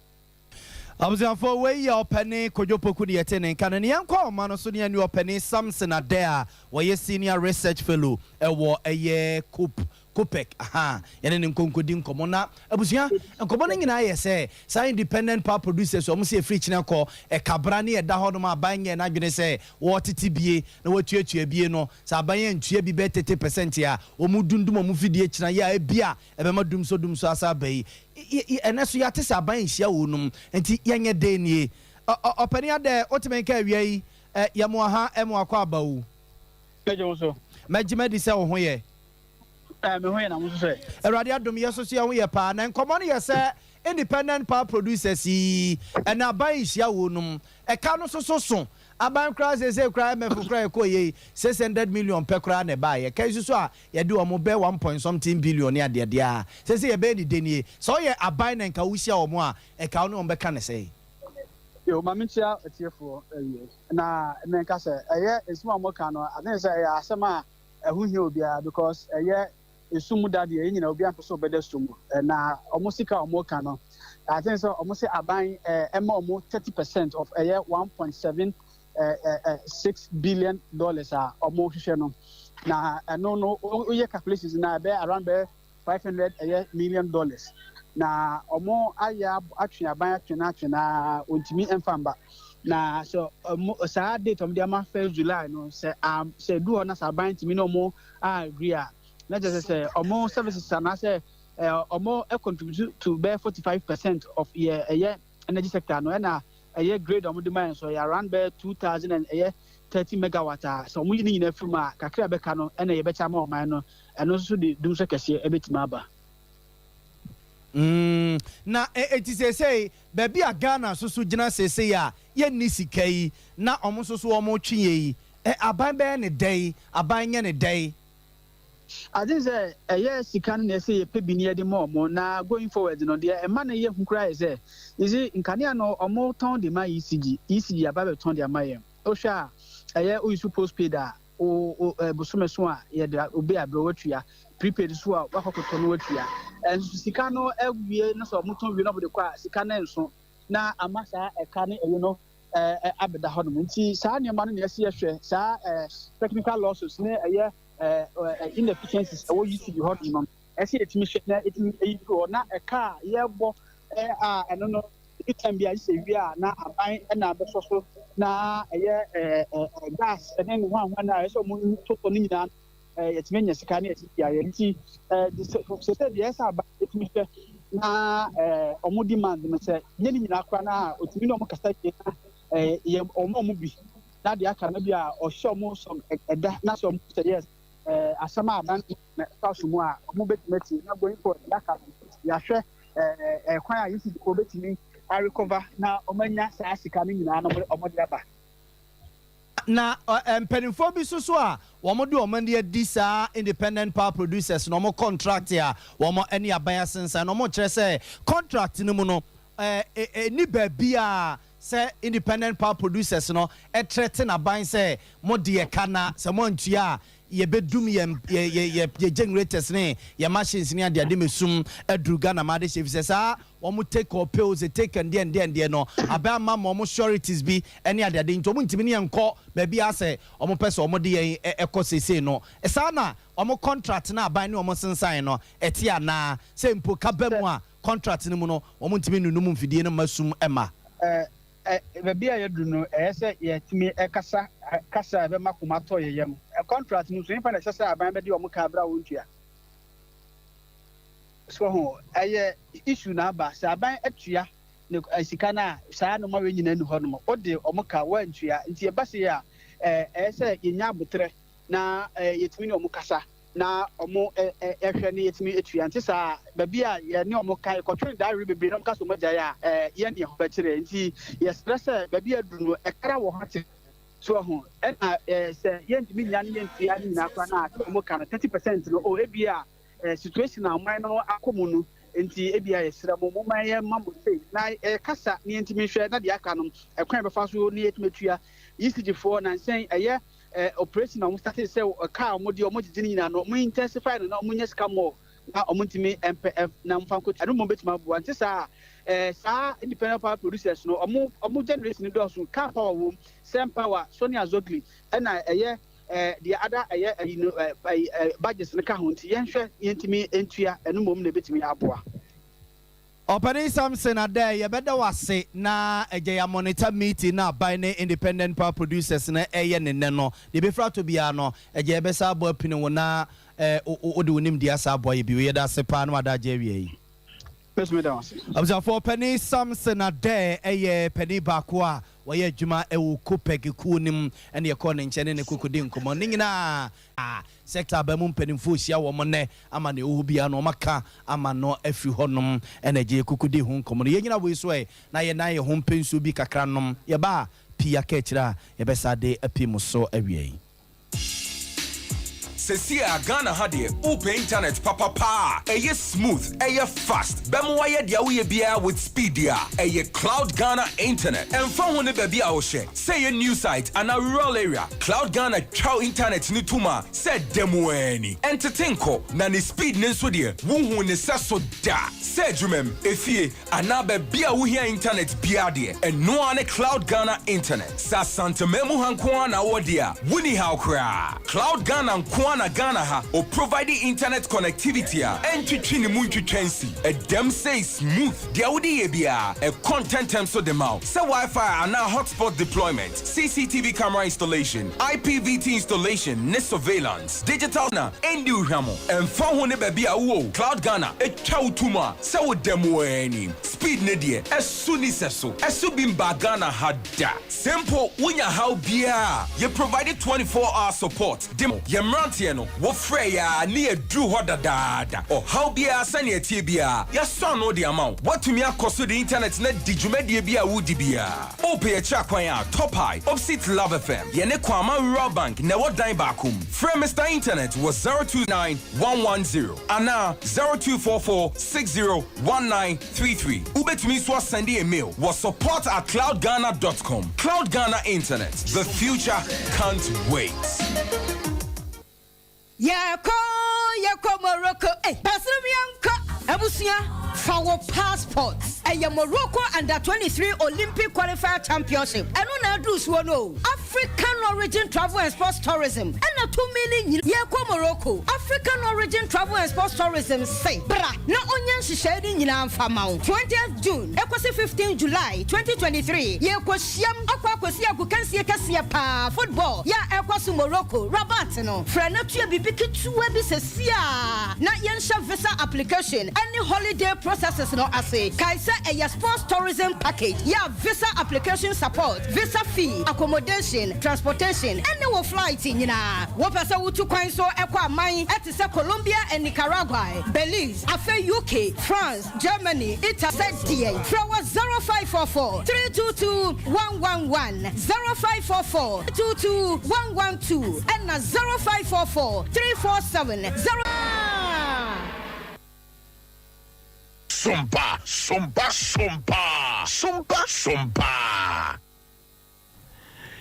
A: Abusuafoɔ, wei yɛ Ɔpanin Kojo Poku deɛ yɛte ne nka no. Ne yɛnkɔ ɔma no so ne yɛne Ɔpanin Samson Adeh a ɔyɛ Senior Research Fellow wɔ ɛyɛ Cope, COPEC, ahaa, yɛne no nkɔ nkɔdi nkɔmmɔ. Na abusua, nkɔmmɔ no nyinaa yɛ sɛ saa Independent Power Producers wɔn sɛ ɛfiri kyena kɔ, ɛkabra ne ɛda hɔnom a aban nyɛɛ n'adwene sɛ wɔretete bie na wɔatuatua bie no, sɛ aban antua bi bɛyɛ 30 percent a, wɔdundum wɔn mfidie kyena yɛ a ebia Ɛbɛma dumsɔ dumsɔ asa aba yi. Ɛnnɛ nso yɛate sɛ aban nhyia wɔnom nti yɛnyɛ dɛn nie? Ɔpanin Adɛ woteme nka awia yi yɛ mo aha mo akɔ aba o.
I: Mɛgye wo so.
A: Mɛgye madi sɛ wo ho yɛ.
I: Ɛɛ me ho yɛ na mo nso sɛ.
A: Awurade adom yɛ nso so yɛn ho yɛ paa. Na nkɔmmɔ no yɛ sɛ independent power producers yi ɛna aban nhyia wɔnom. Ɛka no nso so so. Aban koraa seesei koraa MF koraa ɛkɔɔ yɛ yi 600 million pɛ koraa na ɛbaeɛ. Ɛka yi nso so a Yɛde wɔn bɛ one point something billion ne adeadeɛ a, seesei yɛbɛyɛ ne dɛn nie? Sɛ woyɛ aban na nka wohyia wɔn a, nka wo ne wɔn bɛka no sɛn?
I: Yo, ma menkyia atiefoɔ awie na menka sɛ ɛyɛ nsɛm a wɔka no, I think sɛ ɛyɛ asɛm a ɛho hia obiara because ɛyɛ Esum mu da deɛ, yɛn nyinaa obiara mpɛ sɛ ɔbɛda sum mu. Na wɔn sika a wɔka no, I think sɛ wɔn sɛ aban ɛma wɔn 30% of ɛyɛ $1.76 billion a wɔhwehwɛ no. Na ɛno no, woyɛ calculations na ɛbɛyɛ around bɛyɛ 500 ɛyɛ million dollars. Na wɔn ayɛ atwe aban, atwe na atwe na ontumi mfa mba. Na sɛ ɔmo saa date ɔmo de ama, 1 July no, sɛ sɛ edu hɔ na sɛ aban ntumi na ɔmo agree a, na kyerɛ sɛ ɔmo services anaasɛ ɔmo contribute to bɛyɛ 45% of yɛ ɛyɛ energy sector no. Ɛna ɛyɛ grid ɔmo de ma yɛn so ɛyɛ around bɛyɛ 2,000 and ɛyɛ 30 megawatt a, sɛ ɔmo yi ne nyinaa firi mu a, kakra bɛka no ɛna yɛbɛkyɛ ama ɔman no. Ɛno nso de dum so kɛseɛ ɛbɛtumi aba.
A: Na eti seesei baabi a Ghana nso so gyina seesei a yɛnni sika yi na ɔmo nso so ɔmo twe yɛ yi, aban bɛyɛ ne dɛ, aban nyɛ ne dɛ?
I: I think sɛ ɛyɛ sika no na ɛsɛ yɛpɛ bi ne yɛde ma ɔmo. Na going forward no deɛ, ɛma no yɛ hu koraa yɛ sɛ, you see, nkanea no ɔmo tɔn de ma ECG, ECG aba bɛtɔn de ama yɛn. Wohwɛ a, ɛyɛ oyi so postpaid a o o bosome so a yɛde obi abere watua, prepaid so a wakɔkɔtɔ no watua. Ɛnso sika no awie no, sɛ ɔmo tɔn wie na ɔmo de kɔ a, sika no nso na ama saa ɛka ne ɛyi no ɛɛ abɛda hɔnom. Nti saa nneɛma no na yɛsi yɛhwɛ saa technical losses ne ɛyɛ ɛɛ inefficiencies ɛwɔ ECG hɔnom no, ɛsɛ yɛtumi hwɛ na yɛtumi ɛyi fi hɔ. Na ɛka a yɛbɔ a ɛno no ebi time bi a sɛ wie a, na aban ɛna abɛsɔ so na ɛyɛ ɛɛ ɛɛ gas ɛne ne ho ahoa na ɛsɛ ɔmo totɔ ne nyinaa, yɛtumi anya sika ne yɛtumi ayɛ. Nti sɛ deɛ ɛsɛ aban yɛtumi hwɛ na ɔmo demand no, sɛ nye ne nyinaa koraa na otumi ne ɔmo kasa yie na yɛ ɔmo bi na deɛ aka no bi a ɔhyɛ ɔmo sɔm ɛda na sɛ ɔmo sɛ yes, asɛm a aban na ɛfa so mu a, ɔmo bɛtumi ati. Na going forward, deɛ aka no yɛahwɛ kwan a yɛsi ko bɛtumi arecover na ɔmo anya saa sika no nyinaa na ɔmo de aba.
A: Na mpanimfoɔ bi nso so a wɔn de wɔn ani adi saa independent power producers na wɔn contract a wɔn ne aban asensan na wɔn kyerɛ sɛ contract no mu no ɛni baabi a sɛ independent power producers no ɛtrɛte n'aban sɛ mo de ɛka na sɛ mo ntua a, yɛbɛdum yɛn yɛ yɛ yɛ generators ne yɛ machines ne adeade mesum aduru Ghana ma ade hyɛ fi sɛ saa wɔn take or pay o, sɛ take ndeɛ ndeɛ ndeɛ no abɛn ama ma wɔn sureties bi ne adeade, nti wɔn ntumi ne yɛn nkɔ baabi asɛ wɔn pɛ sɛ wɔn de yɛn ɛkɔ seesei no. Saa na wɔn contract na aban ne wɔn sensan no ɛte anaa sɛ mpo kaba mu a, contract no mu no, wɔn ntumi nunum mfidie no ma sum ɛma?
I: Ɛɛ ɛ baabi a yɛduru no, ɛyɛ sɛ yɛtumi ɛkasa kasa a ɛbɛma koma tɔ yɛ yam. Contract no nso, nipa na ɛhyɛ sɛ aban bɛde wɔn ka abira wɔn tua so ho ɛyɛ issue na aba sɛ aban atua ne sika no a, saa nneɛma wei nyinaa ni hɔ nom ɔde wɔn ka wɔntua. Nti ɛba se a, ɛyɛ sɛ yɛnya abotrɛ na yɛtumi ne wɔn kasa na ɔmo ɛ ɛ ɛhwɛ ne yɛtumi etua. Nti saa baabi a yɛne ɔmo ka yɛkɔtwe daare bebree na ɔmo ka so ɔmo gyae a, yɛn ne ɛho bɛkyerɛ. Nti yɛsrɛ sɛ baabi a duru no, ɛkara wɔ hɔ te so ɛho ɛna sɛ yɛntumi nya ne yɛntua ne nyinaa koraa na ɔmo ka no 30% no o, ebi a situation a ɔman no akɔ mu no nti, ebi a yɛsrɛ mo, mo ma yɛ ma mo sei na kasa ne yɛntumi hwɛ na deɛ aka no, ɛkwan bɛfa so ne yɛtumi atua. ECG foɔ nansɛn ɛyɛ operation a wɔn start sɛ kaa wɔn de wɔn gyegye ne nyinaa no, wɔn intensify no na wɔn nyɛ sika mɔ na wɔn ntumi mpɛ na wɔn fa nko ɛno mo bɛtumi aboa. Nti saa saa independent power producers no, ɔmo generation dɔɔso. Karpower wɔm, Cenpower, Sonia Azogli, ɛna ɛyɛ deɛ ada ɛyɛ ɛyi no ɛɛ ɛɛ budget no ka ho. Nti yɛnhwɛ yɛntumi ntua ɛno mom na ebɛtumi aboa.
A: Ɔpanin Samson Adɛ, yɛbɛda wo ase. Na agya yɛ monitor meeting na aban ne independent power producers no ɛyɛ ne nnɛ no deɛ, ɛbɛfiri ato biara no, agya yɛbɛsa abɔ apini wo na wode wo nimdeɛ asa aboa yɛ bio. Yɛda ase paa na wada agye awie yi. Abusuafoɔ, panin Samson Adɛ ɛyɛ panin baako a wɔyɛ adwuma ɛwɔ COPEC kuo no mu, ɛne yɛkɔɔ ne nkyɛn ne ne kɔkɔdi nkɔmmɔ ne nyinaa. Sector aba mu mpanimfoɔ hyia wɔn nnɛ ama ne ɛwɔ hɔ biara no ɔmaka ama no afiri hɔnom, ɛna agye yɛkɔkɔdi ho nkɔmmɔ no. Yɛnyina wei so ɛ na yɛnan yɛ ho mpɛ nsuo bi kakra nom. Yɛba a, pii aka akyire a yɛbɛsa de api mu so awie yi.
J: Sesie a Ghana ha deɛ wopɛ internet papa paa a ɛyɛ smooth, ɛyɛ fast, bɛma wayɛ deɛ woyɛ biara with speed deɛ a, ɛyɛ Cloud Ghana Internet. Ɛmfa ho ne baabi a wohyɛ, sɛ ɛyɛ new site anaa rural area, Cloud Ghana twa wo internet no tom a sɛ da mu ara ni. Ɛntete nkɔ, na ne speed no nso deɛ wonhuu ne sɛso da. Sɛ adwumam, efie, anaa baabi a wohia internet biara deɛ, ɛno ara ne Cloud Ghana Internet. Sɛ Asanteman mu ha nko ara na wowɔ deɛ a, wonni haw koraa. Cloud Ghana nko ara na Ghana ha ɔprovide internet connectivity a ɛntwetwe ne mu ntwitwa nsi. Ɛdam sei smooth. Deɛ wode yɛ biara, ɛkɔ ntɛntɛm so de ma wo. Sɛ Wi-Fi anaa hotspot deployment, CCTV camera installation, IPVT installation ne surveillance, digital na ɛnni wo hwammɔ. Ɛmfa ho ne baabi a wowɔ o, Cloud Ghana twa wo to mu a sɛ wo da mu ara ni. Speed no deɛ, ɛso ni sɛso. Ɛso bi mbaa Ghana ha da. Sɛ mpo wonya haw biara a, yɛ provide 24 hour support de ma wo. Yɛn mmeranteɛ no, wofrɛ yɛ a ne yɛduru hɔ dadaada. Ɔhaw biara sɛnea ɛteɛ biara, yɛasɔ ano de ama wo. Woatumi akɔ so de internet no adi dwumadie biara a woredi biara. Wopɛ yɛn akyiri akwan a, Top High, opposite Love FM, yɛne Kwama Rural Bank na ɛwɔ dan baako mu. Frɛ Mister Internet wɔ 029 110 anaa 0244 60 1933. Wobɛtumi nso asɛnde yɛn mail wɔ support at cloudghana dot com. Cloud Ghana Internet, the future can't wait.
K: Yɛkɔ yɛkɔ Morocco eh Baserom yɛnkɔ. Abusua fa wo passport. Ɛyɛ Morocco Under 23 Olympic Qualifier Championship ɛno na aduru soɔ no o. African Origin Travel and Sports Tourism ɛna tumi no nyina. Yɛkɔ Morocco. African Origin Travel and Sports Tourism se bra na ɔnyɛ nhyehyɛe no nyinaa mfa ma wo. 20th June ɛkɔsi 15th July 2023 yɛkɔ hyiam akɔ akɔsi agokansie kɛseɛ paa football yɛ a ɛrekɔ so Morocco, Rabat no. Frɛ na tua biribi ketewa bi sesiaa na yɛnhyɛ visa application ne holiday processes no ase. Kae sɛ ɛyɛ sports tourism package yɛ a visa application support, visa fee, accommodation, transportation ne wo flight nyinaa. Wopɛ sɛ wotu kwan nso kɔ aman te sɛ Colombia and Nicaragua, Belize, afei UK, France, Germany, Italy sɛ deɛn? Frɛ wɔ 0544 322 111, 0544 322 112 ɛna 0544 347 0.
L: Sompa, sompa, sompa, sompa, sompa.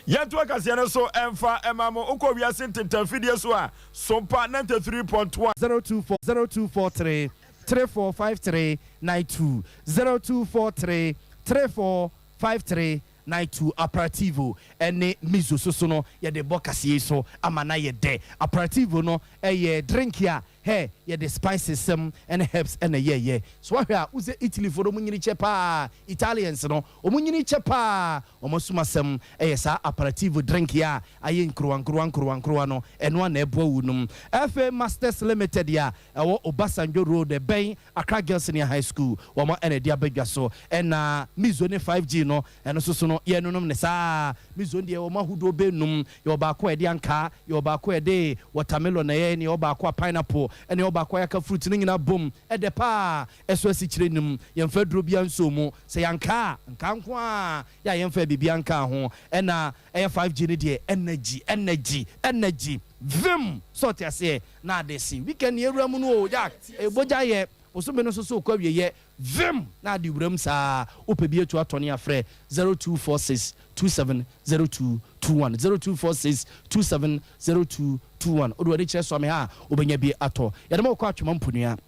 B: Yɛnto akaseɛ no so mfa mma mo. Wokɔ wiase ntentanfidie so a, Sompa 93.1.
A: 024 0243 3453 92 0243 3453 92 Aperitivo ne Miso soso no yɛde bɔ kaseɛ yi so ama no ayɛ dɛ. Aperitivo no yɛ drink a Hɛ, yɛde spices sɛm ne herbs na ɛyɛɛyɛ. So woahwɛ a, wohu sɛ Italyfoɔ no wɔnyini kyɛ paa, Italians no, wɔnyini kyɛ paa. Wɔn asumasɛm yɛ saa aperitivo drink yi a ayɛ nkorowa nkorowa nkorowa nkorowa no, ɛno ara na ɛboa wo nom. Afei Masters Limited a ɛwɔ Obasanjo Road, ɛbɛn Accra Girls Senior High School, wɔn na ɛde aba dwa so. Ɛna Mizo ne 5G no, ɛno nso so no, yɛnonom no saa ara. Mizo no deɛ, yɛwɔ mu ahodoɔ bɛnum. Yɛwɔ baako a yɛde ankaa, yɛwɔ baako a yɛde watermelon na ɛyɛ, ɛne yɛwɔ baako a pineapple, ɛne yɛwɔ baako a yɛaka fruit no nyinaa bom. Ɛdɛ paa. Ɛso asikyire nnim. Yɛmfa aduro biara nsɔɔ mu. Sɛ yɛankaa a, nkaa nko ara yɛ a yɛmfaa biribiara nkaa ho. Ɛna ɛyɛ 5G no deɛ, energy, energy, energy, vim! So ɔte aseɛ? Na ade se. Weekend yɛwura mu no o, Jack, ɛyɛ bogya yɛ. Bosome no nso so rekɔ awieɛ. Vim! Na ade wuram saa. Wopɛ bi atu atɔ ne a frɛ 0246 27 02 21, 0246 27 02 21. Wode w'ani kyerɛ Suame ha a, wobɛnya bi atɔ. Yɛde ma wo kɔ Atwema Mponua.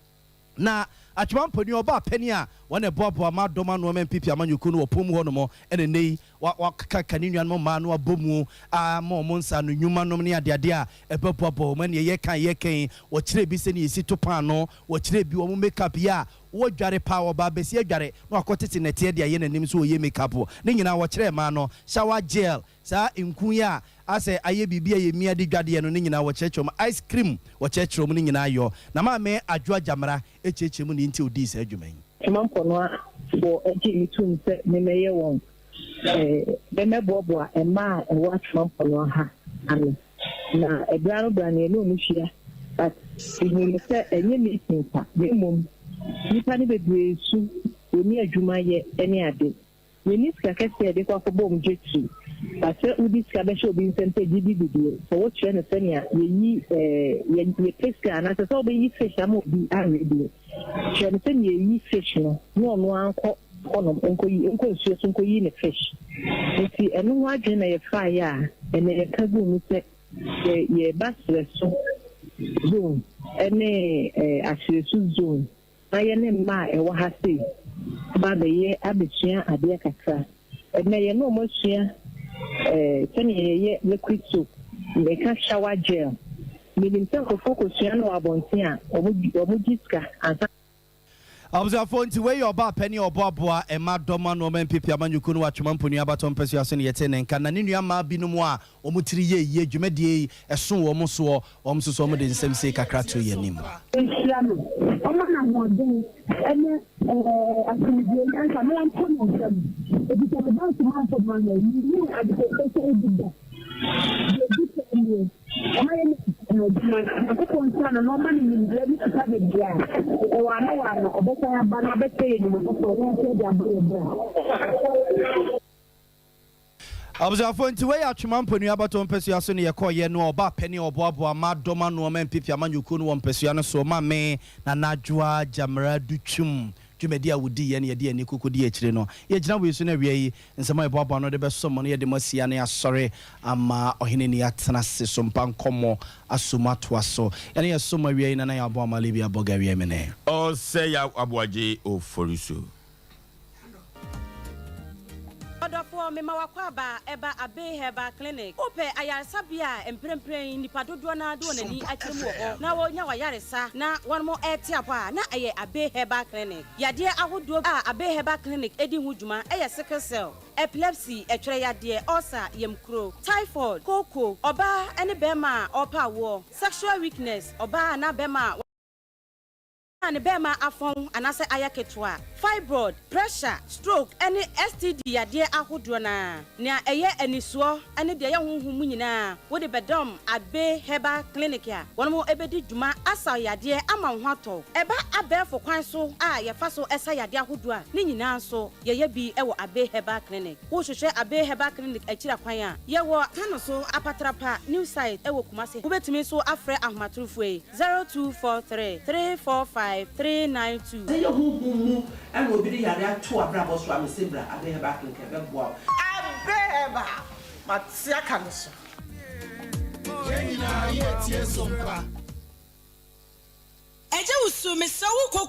A: Na Atwema Mponua ɔbaa panin a wɔn na ɛboaboa ma dɔm ano ma NPP amanyɔkuo no wɔ pɔn mu hɔ nom ɛna nnɛ yi wakeka ne nuanom mmaa no abɔ mu ama wɔn nsa ano nnwuma nom ne adeade a ɛbɛboaboa wɔn. Ɛneɛ yɛka a yɛka yi, wɔkyerɛ bi sɛdeɛ yɛsi to paano, wɔkyerɛ bi wɔn make up yi a Wɔdware paa, ɔbaa basia dware na wakɔtete nɛteɛ de ayɛ n'anim sɛ ɔyɛ make up. Ne nyinaa wɔkyerɛɛ mmaa no. Shower gel, saa nku yi a asɛ ayɛ biribi a yɛmia de dwadeɛ no, ne nyinaa wɔkyerɛkyerɛ wɔn. Ice cream, wɔkyerɛkyerɛ wɔn ne nyinaa yɔ. Na Maame Adwoa Gyamera kyerɛkyerɛ mu nea nti a ɔdii saa dwuma yi.
M: Tema Mponoafoɔ gyee me toom sɛ memmɛyɛ wɔn, memmɛboaboa mmaa a ɛwɔ Atwema Mponoa ha ano. Na ɛberɛ ano berɛ ano yɛne wɔn hyia but mehuu no sɛ ɛnyɛ meeting kwa na mmom nnipa no bebree su, wɔnni adwuma yɛ ne ade. Yɛnni sika kɛseɛ a yɛde kɔ akɔbɔ wɔn dwetire. But sɛ wode sika bɛhyɛ obi nsam sɛ gye di deɛ, sɛ wokyerɛ no sɛnea yɛyi ɛɛ yɛ yɛpɛ sika anaasɛ sɛ wobɛyi fish ama obi awe deɛ, kyerɛ no sɛnea yɛyi fish no na ɔno ara nkɔ hɔnom nkɔyi nkɔ nsuo so nkɔyi ne fish. Nti ɛno ho adwene na yɛfaeɛ a ɛnɛ yɛka guu mu sɛ yɛ yɛreba serɛ so zone ne ɛɛ Ahyerɛsu zone na yɛne mma a ɛwɔ ha sei aba abɛyɛ abɛsua adeɛ kakra. Ɛnnɛ yɛne wɔn asua eh, sɛnea yɛyɛ liquid soap, meka shower gel. Menim sɛ nkurɔfoɔ kɔsua no wɔ abɔnten a, wɔgye sika ansa.
A: Abusuafoɔ nti wei yɛ ɔbaa panin a ɔboaboa mma dɔm ano ɔma NPP amanyɔkuo no wɔ Atwoma Mponua abatoɔ mpasua so na yɛtee ne nka na ne nua mmaa binom a wɔn tiri yɛ yie dwumadie yi ɛso wɔn soɔ wɔn nso so wɔde nsɛm sei kakra too yɛn anim.
N: Nhyira no, ɔma no ahoɔden ne asomdwoeɛ, nyansa na ɔnto ne nsam, efisɛ me ba nsomanfo ma no, minhuu ade fɛfɛ sɛ ebi da. Deɛ edi kan nie, ɔma yɛnya adwuma, Nyankopɔn nhyira no na ɔma no nimdeɛ ne sika bebree a, ɛwɔ ano wɔ ano, ɔbɛsan aba na abɛkyerɛ yɛn nnwuma foforɔ na yɛasan de abɔ yɛn bra.
A: Abusuafoɔ nti wei yɛ Atwema Mponua abatoɔ mpasua so ne yɛkɔɔyɛ no a ɔbaa pɛni a ɔboaboa mma dɔm ano ɔma NPP amanyɔkuo no wɔ mpasua no so ɔma me Nana Adwoa Gyamera Dutwum dwumadi a wɔdiiɛ ne yɛde ani koko dii akyire no yɛgyina wei so na awia yi nsɛm a yɛboaboa ano de bɛsom mo no yɛde mo asia ne asɔre ama ɔhene ni atena ase so mpa nkɔmmɔ aso mu atoa so yɛne yɛsom mo awia yi Nana Yaw Aboah Malibia Bɔga awia yi mene.
B: Ɔsɛ Yaw Aboagye Oforisuo.
O: Ɔdɔfoɔ, mema w'akwaaba ɛba Abbey Herbal Clinic. Wopɛ ayaresabea a mprempren nnipa dodoɔ no ara de wɔn ani akyerɛ mu wɔ hɔ na wɔnya w'ayaresa na wɔn rete apɔ a, na ɛyɛ Abbey Herbal Clinic. Yadeɛ ahodoɔ a Abbey Herbal Clinic di ho dwuma yɛ sickle cell, epilepsy, ɛtwerɛ yadeɛ, ulcer, yamkuro, typhoid, kooko, ɔbaa ne barima a ɔrepɛ awoɔ, sexual weakness, ɔbaa anaa barima a. A ne bɛɛma afɔn anaasɛ ayɛ ketewa, fibroid, pressure, stroke ne STD yadeɛ ahodoɔ no ara. Nea ɛyɛ anisoɔ ne deɛ ɛyɛ honhom mu nyinaa wode bɛdɔm Abbey Herbal Clinic a wɔn bɛdi dwuma asa wo yadeɛ ama wo ho atɔ wo. Ɛba abɛɛfo kwan so a yɛfa so sa yadeɛ ahodoɔ a, ne nyinaa nso yɛyɛ bi wɔ Abbey Herbal Clinic. Wohwehwɛ Abbey Herbal Clinic akyiri akwan a, yɛwɔ Kano so Apatrapa New Site wɔ Kumasi. Wobɛtumi nso afrɛ ahomatorofoɔ yi. 0243 345 392.
P: Sɛ yɛ honhom mu na obi de yare ato w'abrabɔ so a, mese bra Abbey Herbal Clinic ɛbɛboa wo.
Q: Abbey Herbal, mate aka no so.
R: Yɛn nyinaa yɛretie Sompa.
K: Agya Wusu, mesrɛ wo kɔ.